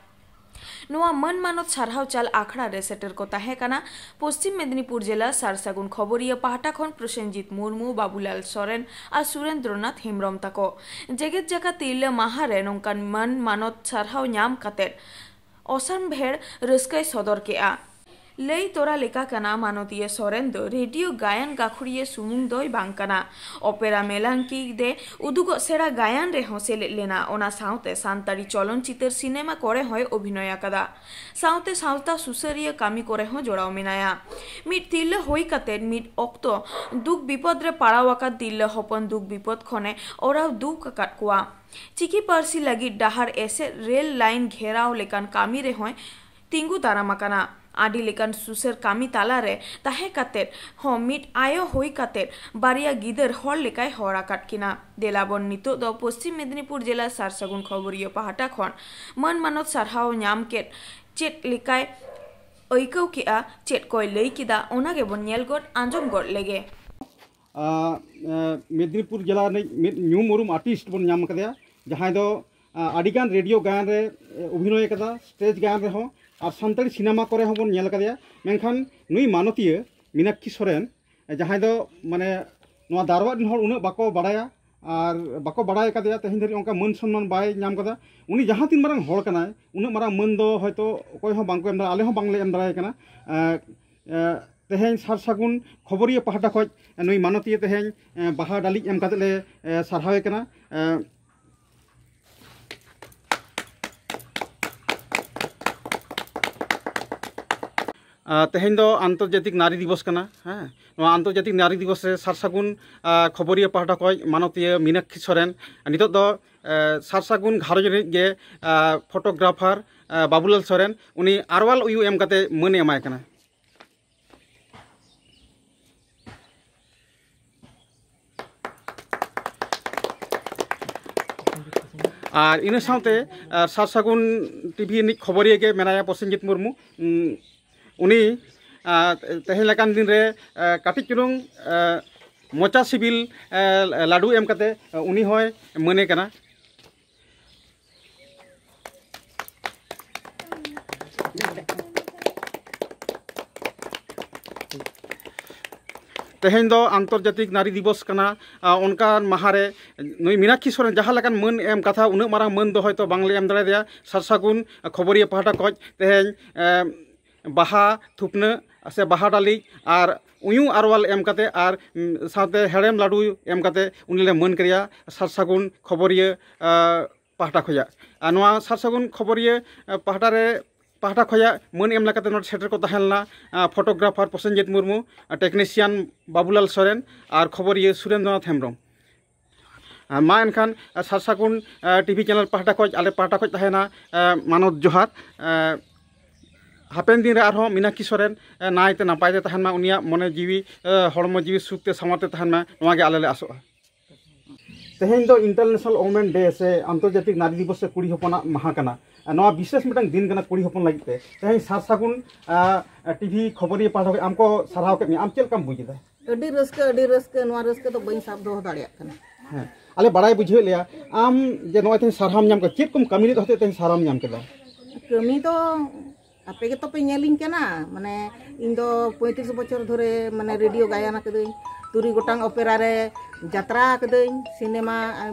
ᱱᱚᱣᱟ ᱢᱟᱹᱱ ᱢᱟᱱᱚᱛ ᱥᱟᱨᱦᱟᱣ ᱪᱟᱞ ᱟᱠᱷᱲᱟ ᱨᱮ ᱥᱮᱴᱮᱨ ᱠᱚ ᱛᱟᱦᱮᱸ ᱠᱟᱱᱟ ᱯᱚᱥᱪᱤᱢ ᱢᱮᱫᱽᱱᱤᱯᱩᱨ ᱡᱮᱞᱟ ᱥᱟᱨᱥᱟᱹᱜᱩᱱ ᱠᱷᱚᱵᱚᱨᱤᱭᱟᱹ ᱯᱟᱦᱴᱟ ᱠᱷᱚᱱ ᱯᱨᱚᱥᱮᱱᱡᱤᱛ ᱢᱩᱨᱢᱩ, ᱵᱟᱵᱩᱞᱟᱞ ᱥᱚᱨᱮᱱ ᱟᱨ ᱥᱩᱨᱮᱱᱫᱨᱚᱱᱟᱛᱷ ᱦᱮᱢᱵᱨᱚᱢ ᱛᱟᱠᱚ᱾ ᱡᱮᱜᱮᱛ ᱡᱟᱠᱟᱛ ᱛᱤᱨᱞᱟᱹ ᱢᱟᱦᱟ ᱨᱮ ᱱᱚᱝᱠᱟᱱ ᱢᱟᱹᱱ ᱢᱟᱱᱚᱛ ᱥᱟᱨᱦᱟᱣ ᱧᱟᱢ ᱠᱟᱛᱮ ᱚᱥᱟᱢᱵᱷᱮᱲ ᱨᱟᱹᱥᱠᱟᱹᱭ ᱥᱚᱫᱚᱨ ᱠᱮᱫᱼᱟ᱾ ᱞᱟᱹᱭ ᱛᱚᱨᱟ ᱞᱮᱠᱟ ᱠᱟᱱᱟ, ᱢᱟᱱᱚᱛᱤᱭᱟᱹ ᱥᱚᱨᱮᱱ ᱫᱚ ᱨᱮᱰᱤᱭᱳ ᱜᱟᱭᱟᱱ ᱜᱟᱹᱠᱷᱩᱲᱤᱭᱟᱹ ᱥᱩᱢᱩᱝ ᱫᱚᱭ ᱵᱟᱝ ᱠᱟᱱᱟ᱾ ᱚᱯᱮᱨᱟ ᱢᱮᱞᱟᱝᱠᱤ ᱫᱮ ᱩᱫᱩᱜᱚᱜ ᱥᱮᱬᱟ ᱜᱟᱭᱟᱱ ᱨᱮᱦᱚᱸ ᱥᱮᱞᱮᱫ ᱞᱮᱱᱟ᱾ ᱚᱱᱟ ᱥᱟᱶᱛᱮ ᱥᱟᱱᱛᱟᱲᱤ ᱪᱚᱞᱚᱱ ᱪᱤᱛᱟᱹᱨ ᱥᱤᱱᱮᱢᱟ ᱠᱚᱨᱮ ᱦᱚᱸᱭ ᱚᱵᱷᱤᱱᱚᱭ ᱟᱠᱟᱫᱟ᱾ ᱥᱟᱶᱛᱮ ᱥᱟᱶᱛᱟ ᱥᱩᱥᱟᱹᱨᱤᱭᱟᱹ ᱠᱟᱹᱢᱤ ᱠᱚᱨᱮ ᱦᱚᱸ ᱡᱚᱲᱟᱣ ᱢᱮᱱᱟᱭᱟ᱾ ᱢᱤᱫ ᱛᱤᱨᱞᱟᱹ ᱦᱩᱭ ᱠᱟᱛᱮ ᱢᱤᱫ ᱚᱠᱛᱚ ᱫᱩᱠ ᱵᱤᱯᱚᱫ ᱨᱮ ᱯᱟᱲᱟᱣ ᱟᱠᱟᱫ ᱛᱤᱨᱞᱟᱹ ᱦᱚᱯᱚᱱ ᱫᱩᱠ ᱵᱤᱯᱚᱫ ᱠᱷᱚᱱᱮ ᱚᱨᱟᱣ ᱫᱩᱠ ᱟᱠᱟᱫ ᱠᱚᱣᱟ᱾ ᱪᱤᱠᱤ ᱯᱟᱹᱨᱥᱤ ᱞᱟᱹᱜᱤᱫ ᱰᱟᱦᱟᱨ ᱮᱥᱮᱫ, ᱨᱮᱞ ᱞᱟᱭᱤᱱ ᱜᱷᱮᱨᱟᱣ ᱞᱮᱠᱟᱱ ᱠᱟᱹᱢᱤ ᱨᱮᱦᱚᱸᱭ ᱛᱤᱸᱜᱩ ᱫᱟᱨᱟᱢ ᱟᱠᱟᱱᱟ᱾ ᱟᱹᱰᱤ ᱞᱮᱠᱟᱱ ᱥᱩᱥᱟᱹᱨ ᱠᱟᱹᱢᱤ ᱛᱟᱞᱟ ᱨᱮ ᱛᱟᱦᱮᱸ ᱠᱟᱛᱮ ᱦᱚᱸ ᱢᱤᱫ ᱟᱭᱳ ᱦᱩᱭ ᱠᱟᱛᱮ ᱵᱟᱨᱭᱟ ᱜᱤᱫᱟᱹᱨ ᱦᱚᱲ ᱞᱮᱠᱟᱭ ᱦᱚᱲ ᱟᱠᱟᱫ ᱠᱤᱱᱟ᱾ ᱫᱮᱞᱟ ᱵᱚᱱ ᱱᱤᱛᱚᱜ ᱫᱚ ᱯᱚᱥᱪᱤᱢ ᱢᱮᱫᱽᱱᱤᱯᱩᱨ ᱡᱮᱞᱟ ᱥᱟᱨᱥᱟᱹᱜᱩᱱ ᱠᱷᱚᱵᱚᱨᱤᱭᱟᱹ ᱯᱟᱦᱴᱟ ᱠᱷᱚᱱ ᱢᱟᱹᱱ ᱢᱟᱱᱚᱛ ᱥᱟᱨᱦᱟᱣ ᱧᱟᱢ ᱠᱮᱫ ᱪᱮᱫ ᱞᱮᱠᱟᱭ ᱟᱹᱭᱠᱟᱹᱣ ᱠᱮᱫᱼᱟ, ᱪᱮᱫ ᱠᱚᱭ ᱞᱟᱹᱭ ᱠᱮᱫᱟ, ᱚᱱᱟ ᱜᱮᱵᱚᱱ ᱧᱮᱞ ᱜᱚᱫ ᱟᱸᱡᱚᱢ ᱜᱚᱫ ᱞᱮᱜᱮ᱾ ᱟᱨ, ᱮ, ᱢᱮᱫᱽᱱᱤᱯᱩᱨ ᱡᱮᱞᱟ ᱨᱤᱱᱤᱡ ᱢᱤᱫ ᱧᱩᱢ ᱩᱨᱩᱢ ᱟᱨᱴᱤᱥᱴ ᱵᱚᱱ ᱧᱟᱢ ᱟᱠᱟᱫᱮᱭᱟ, ᱡᱟᱦᱟᱸᱭ ᱫᱚ, ᱟ, ᱟᱹᱰᱤᱜᱟᱱ ᱨᱮᱰᱤᱭᱳ ᱜᱟᱭᱟᱱ ᱨᱮ, ᱮ, ᱚᱵᱷᱤᱱᱚᱭ ᱟᱠᱟᱫᱟ, ᱥᱴᱮᱡᱽ ᱜᱟᱭᱟᱱ ᱨᱮᱦᱚᱸ, ᱟᱨ ᱥᱟᱱᱛᱟᱲᱤ ᱥᱤᱱᱮᱢᱟ ᱠᱚᱨᱮ ᱦᱚᱸᱵᱚᱱ ᱧᱮᱞ ᱟᱠᱟᱫᱮᱭᱟ᱾ ᱢᱮᱱᱠᱷᱟᱱ ᱱᱩᱭ ᱢᱟᱱᱚᱛᱤᱭᱟᱹ ᱢᱤᱱᱟᱠᱠᱷᱤ ᱥᱚᱨᱮᱱ, ᱮ, ᱡᱟᱦᱟᱸᱭ ᱫᱚ ᱢᱟᱱᱮ ᱱᱚᱣᱟ ᱫᱟᱨᱣᱟᱰᱤ ᱨᱮᱱ ᱦᱚᱲ ᱩᱱᱟᱹᱜ ᱵᱟᱠᱚ ᱵᱟᱲᱟᱭᱟ, ᱟᱨ ᱵᱟᱠᱚ ᱵᱟᱲᱟᱭ ᱟᱠᱟᱫᱮᱭᱟ, ᱛᱮᱦᱮᱧ ᱫᱷᱟᱹᱨᱤᱡ ᱚᱱᱠᱟ ᱢᱟᱹᱱ ᱥᱚᱱᱢᱟᱱ ᱵᱟᱭ ᱧᱟᱢ ᱟᱠᱟᱫᱟ᱾ ᱩᱱᱤ ᱡᱟᱦᱟᱸ ᱛᱤᱱ ᱢᱟᱨᱟᱝ ᱦᱚᱲ ᱠᱟᱱᱟᱭ, ᱩᱱᱟᱹᱜ ᱢᱟᱨᱟᱝ ᱢᱟᱹᱱ ᱫᱚ ᱦᱚᱭᱛᱳ ᱚᱠᱚᱭ ᱦᱚᱸ ᱵᱟᱝᱠᱚ ᱮᱢ ᱫᱟᱲᱮᱭᱟᱜᱼᱟ, ᱟᱞᱮ ᱦᱚᱸ ᱵᱟᱝᱞᱮ ᱮᱢ ᱫᱟᱲᱮᱭᱟᱭ ᱠᱟᱱᱟ᱾ ᱮ, ᱮ, ᱛᱮᱦᱮᱧ ᱥᱟᱨ ᱥᱟᱹᱜᱩᱱ ᱠᱷᱚᱵᱚᱨᱤᱭᱟᱹ ᱯᱟᱦᱴᱟ ᱠᱷᱚᱱ ᱱᱩᱭ ᱢᱟᱱᱚᱛᱤᱭᱟᱹ ᱛᱮᱦᱮᱧ, ᱮ, ᱵᱟᱦᱟ ᱰᱟᱹᱞᱤᱡ ᱮᱢ ᱠᱟᱛᱮ ᱞᱮ, ᱮ, ᱥᱟᱨᱦᱟᱣᱮ ᱠᱟᱱᱟ᱾ ᱮ, ᱟ, ᱛᱮᱦᱮᱧ ᱫᱚ ᱟᱱᱛᱚᱨᱡᱟᱛᱤᱠ ᱱᱟᱨᱤ ᱫᱤᱵᱚᱥ ᱠᱟᱱᱟ᱾ ᱦᱮᱸ, ᱱᱚᱣᱟ ᱟᱱᱛᱚᱨᱡᱟᱛᱤᱠ ᱱᱟᱨᱤ ᱫᱤᱵᱚᱥ ᱨᱮ ᱥᱟᱨ ᱥᱟᱹᱜᱩᱱ, ᱟ, ᱠᱷᱚᱵᱚᱨᱤᱭᱟᱹ ᱯᱟᱦᱴᱟ ᱠᱷᱚᱱ ᱢᱟᱱᱚᱛᱤᱭᱟᱹ ᱢᱤᱱᱟᱠᱠᱷᱤ ᱥᱚᱨᱮᱱ ᱱᱤᱛᱚᱜ ᱫᱚ, ᱮ, ᱥᱟᱨ ᱥᱟᱹᱜᱩᱱ ᱜᱷᱟᱨᱚᱸᱡᱽ ᱨᱤᱱᱤᱡ ᱜᱮ, ᱟ, ᱯᱷᱳᱴᱳᱜᱨᱟᱯᱷᱟᱨ, ᱟ, ᱵᱟᱵᱩᱞᱟᱞ ᱥᱚᱨᱮᱱ, ᱩᱱᱤ ᱟᱨᱣᱟᱞ ᱩᱭᱩ ᱮᱢ ᱠᱟᱛᱮ ᱢᱟᱹᱱᱮ ᱮᱢᱟᱭ ᱠᱟᱱᱟ᱾ ᱟᱨ ᱤᱱᱟᱹ ᱥᱟᱶᱛᱮ, ᱟᱨ ᱥᱟᱨ ᱥᱟᱹᱜᱩᱱ ᱴᱤᱵᱷᱤ ᱨᱤᱱᱤᱡ ᱠᱷᱚᱵᱚᱨᱤᱭᱟᱹ ᱜᱮ ᱢᱮᱱᱟᱭᱟ ᱯᱨᱚᱥᱮᱱᱡᱤᱛ ᱢᱩᱨᱢᱩ᱾ ᱩᱸ, ᱩᱱᱤ, ᱟᱨ ᱛᱮᱦᱮᱧ ᱞᱮᱠᱟᱱ ᱫᱤᱱ ᱨᱮ, ᱟᱨ ᱠᱟᱹᱴᱤᱡ ᱪᱩᱞᱩᱝ, ᱟᱨ ᱢᱚᱪᱟ ᱥᱤᱵᱤᱞ, ᱟᱨ ᱞᱟᱹᱰᱩ ᱮᱢ ᱠᱟᱛᱮ ᱩᱱᱤ ᱦᱚᱸᱭ ᱢᱟᱹᱱᱮ ᱠᱟᱱᱟ᱾ ᱛᱮᱦᱮᱧ ᱫᱚ ᱟᱱᱛᱚᱨᱡᱟᱛᱤᱠ ᱱᱟᱨᱤ ᱫᱤᱵᱚᱥ ᱠᱟᱱᱟ᱾ ᱟ, ᱚᱱᱠᱟᱱ ᱢᱟᱦᱟ ᱨᱮ ᱱᱩᱭ ᱢᱤᱱᱟᱠᱠᱷᱤ ᱥᱚᱨᱮᱱ ᱡᱟᱦᱟᱸ ᱞᱮᱠᱟᱱ ᱢᱟᱹᱱ ᱮᱢ ᱠᱟᱛᱷᱟ, ᱩᱱᱟᱹᱜ ᱢᱟᱨᱟᱝ ᱢᱟᱹᱱ ᱫᱚ ᱦᱚᱭᱛᱳ ᱵᱟᱝᱞᱮ ᱮᱢ ᱫᱟᱲᱮᱭᱟᱫᱮᱭᱟ᱾ ᱥᱟᱨ ᱥᱟᱹᱜᱩᱱ ᱠᱷᱚᱵᱚᱨᱤᱭᱟᱹ ᱯᱟᱦᱴᱟ ᱠᱷᱚᱱ ᱛᱮᱦᱮᱧ, ᱮ, ᱵᱟᱦᱟ ᱛᱷᱩᱯᱱᱟᱹ ᱥᱮ ᱵᱟᱦᱟ ᱰᱟᱹᱞᱤᱡ ᱟᱨ ᱩᱭᱩ ᱟᱨᱣᱟᱞ ᱮᱢ ᱠᱟᱛᱮ ᱟᱨ, ᱩᱢ, ᱥᱟᱶᱛᱮ ᱦᱮᱲᱮᱢ ᱞᱟᱹᱰᱩ ᱮᱢ ᱠᱟᱛᱮ ᱩᱱᱤ ᱞᱮ ᱢᱟᱹᱱ ᱠᱮᱫᱮᱭᱟ ᱥᱟᱨ ᱥᱟᱹᱜᱩᱱ ᱠᱷᱚᱵᱚᱨᱤᱭᱟᱹ, ᱟ, ᱯᱟᱦᱴᱟ ᱠᱷᱚᱱᱟᱜ᱾ ᱟᱨ ᱱᱚᱣᱟ ᱥᱟᱨ ᱥᱟᱹᱜᱩᱱ ᱠᱷᱚᱵᱚᱨᱤᱭᱟᱹ, ᱟ, ᱯᱟᱦᱴᱟ ᱨᱮ, ᱯᱟᱦᱴᱟ ᱠᱷᱚᱱᱟᱜ ᱢᱟᱹᱱ ᱮᱢ ᱞᱮᱠᱟᱛᱮ ᱱᱚᱰᱮ ᱥᱮᱴᱮᱨ ᱠᱚ ᱛᱟᱦᱮᱸ ᱞᱮᱱᱟ, ᱟ, ᱯᱷᱳᱴᱳᱜᱨᱟᱯᱷᱟᱨ ᱯᱨᱚᱥᱮᱱᱡᱤᱛ ᱢᱩᱨᱢᱩ, ᱟ, ᱴᱮᱠᱱᱤᱥᱤᱭᱟᱱ ᱵᱟᱵᱩᱞᱟᱞ ᱥᱚᱨᱮᱱ ᱟᱨ ᱠᱷᱚᱵᱚᱨᱤᱭᱟᱹ ᱥᱩᱨᱮᱱᱫᱨᱚᱱᱟᱛᱷ ᱦᱮᱢᱵᱨᱚᱢ᱾ ᱟᱨ ᱢᱟ ᱮᱱᱠᱷᱟᱱ, ᱟ, ᱥᱟᱨ ᱥᱟᱹᱜᱩᱱ, ᱟ, ᱴᱤᱵᱷᱤ ᱪᱮᱱᱮᱞ ᱯᱟᱦᱴᱟ ᱠᱷᱚᱱ, ᱟᱞᱮ ᱯᱟᱦᱴᱟ ᱠᱷᱚᱱ ᱛᱟᱦᱮᱱᱟ, ᱟ, ᱢᱟᱱᱚᱛ ᱡᱚᱦᱟᱨ᱾ ᱟ, ᱦᱟᱯᱮᱱ ᱫᱤᱱ ᱨᱮ ᱟᱨᱦᱚᱸ ᱢᱤᱱᱟᱠᱠᱷᱤ ᱥᱚᱨᱮᱱ, ᱟ, ᱱᱟᱭᱛᱮ ᱱᱟᱯᱟᱭ ᱛᱮ ᱛᱟᱦᱮᱱ ᱢᱟ, ᱩᱱᱤᱭᱟᱜ ᱢᱚᱱᱮ ᱡᱤᱣᱤ, ᱟ, ᱦᱚᱲᱢᱚ ᱡᱤᱣᱤ ᱥᱩᱠ ᱛᱮ ᱥᱟᱶᱟᱨ ᱛᱮ ᱛᱟᱦᱮᱱ ᱢᱟ, ᱱᱚᱣᱟ ᱜᱮ ᱟᱞᱮ ᱞᱮ ᱟᱥᱚᱜᱼᱟ᱾ ᱛᱮᱦᱮᱧ ᱫᱚ ᱤᱱᱴᱟᱨᱱᱮᱥᱱᱟᱞ ᱣᱩᱢᱮᱱ ᱰᱮ ᱥᱮ ᱟᱱᱛᱚᱨᱡᱟᱛᱤᱠ ᱱᱟᱨᱤ ᱫᱤᱵᱚᱥ ᱥᱮ ᱠᱩᱲᱤ ᱦᱚᱯᱚᱱᱟᱜ ᱢᱟᱦᱟ ᱠᱟᱱᱟ᱾ ᱟᱨ ᱱᱚᱣᱟ ᱵᱤᱥᱮᱥ ᱢᱤᱫᱴᱟᱝ ᱫᱤᱱ ᱠᱟᱱᱟ ᱠᱩᱲᱤ ᱦᱚᱯᱚᱱ ᱞᱟᱹᱜᱤᱫ ᱛᱮ᱾ ᱛᱮᱦᱮᱧ ᱥᱟᱨ ᱥᱟᱹᱜᱩᱱ, ᱟᱨ, ᱴᱤᱵᱷᱤ ᱠᱷᱚᱵᱚᱨᱤᱭᱟᱹ ᱯᱟᱦᱴᱟ ᱠᱷᱚᱱ ᱟᱢ ᱠᱚ ᱥᱟᱨᱦᱟᱣ ᱠᱮᱫ ᱢᱮᱭᱟ, ᱟᱢ ᱪᱮᱫ ᱞᱮᱠᱟᱢ ᱵᱩᱡ ᱮᱫᱟ? ᱟᱹᱰᱤ ᱨᱟᱹᱥᱠᱟᱹ, ᱟᱹᱰᱤ ᱨᱟᱹᱥᱠᱟᱹ᱾ ᱱᱚᱣᱟ ᱨᱟᱹᱥᱠᱟᱹ ᱫᱚ ᱵᱟᱹᱧ ᱥᱟᱵ ᱫᱚᱦᱚ ᱫᱟᱲᱮᱭᱟᱜ ᱠᱟᱱᱟ᱾ ᱦᱮᱸ, ᱟᱞᱮ ᱵᱟᱲᱟᱭ ᱵᱩᱡᱷᱟᱹᱣᱮᱫ ᱞᱮᱭᱟ ᱟᱢ ᱡᱮ ᱱᱚᱜᱼᱚᱭ ᱛᱮᱦᱮᱧ ᱥᱟᱨᱦᱟᱣᱢ ᱧᱟᱢ ᱠᱮᱫᱟ, ᱪᱮᱫ ᱠᱚᱢ ᱠᱟᱹᱢᱤ ᱞᱮᱫ ᱦᱚᱛᱮᱡ ᱛᱮᱦᱮᱧ ᱥᱟᱨᱦᱟᱣᱢ ᱧᱟᱢ ᱠᱮᱫᱟ? ᱠᱟᱹᱢᱤ ᱫᱚ ᱟᱯᱮ ᱜᱮᱛᱚ ᱯᱮ ᱧᱮᱞᱤᱧ ᱠᱟᱱᱟ, ᱢᱟᱱᱮ, ᱤᱧ ᱫᱚ ᱯᱚᱸᱭᱛᱨᱤᱥ ᱵᱚᱪᱷᱚᱨ ᱫᱷᱚᱨᱮ, ᱢᱟᱱᱮ, ᱨᱮᱰᱤᱭᱳ ᱜᱟᱭᱟᱱ ᱟᱠᱟᱫᱟᱹᱧ, ᱛᱩᱨᱩᱭ ᱜᱚᱴᱟᱝ ᱚᱯᱮᱨᱟ ᱨᱮ ᱡᱟᱛᱨᱟ ᱟᱠᱟᱫᱟᱹᱧ, ᱥᱤᱱᱮᱢᱟ,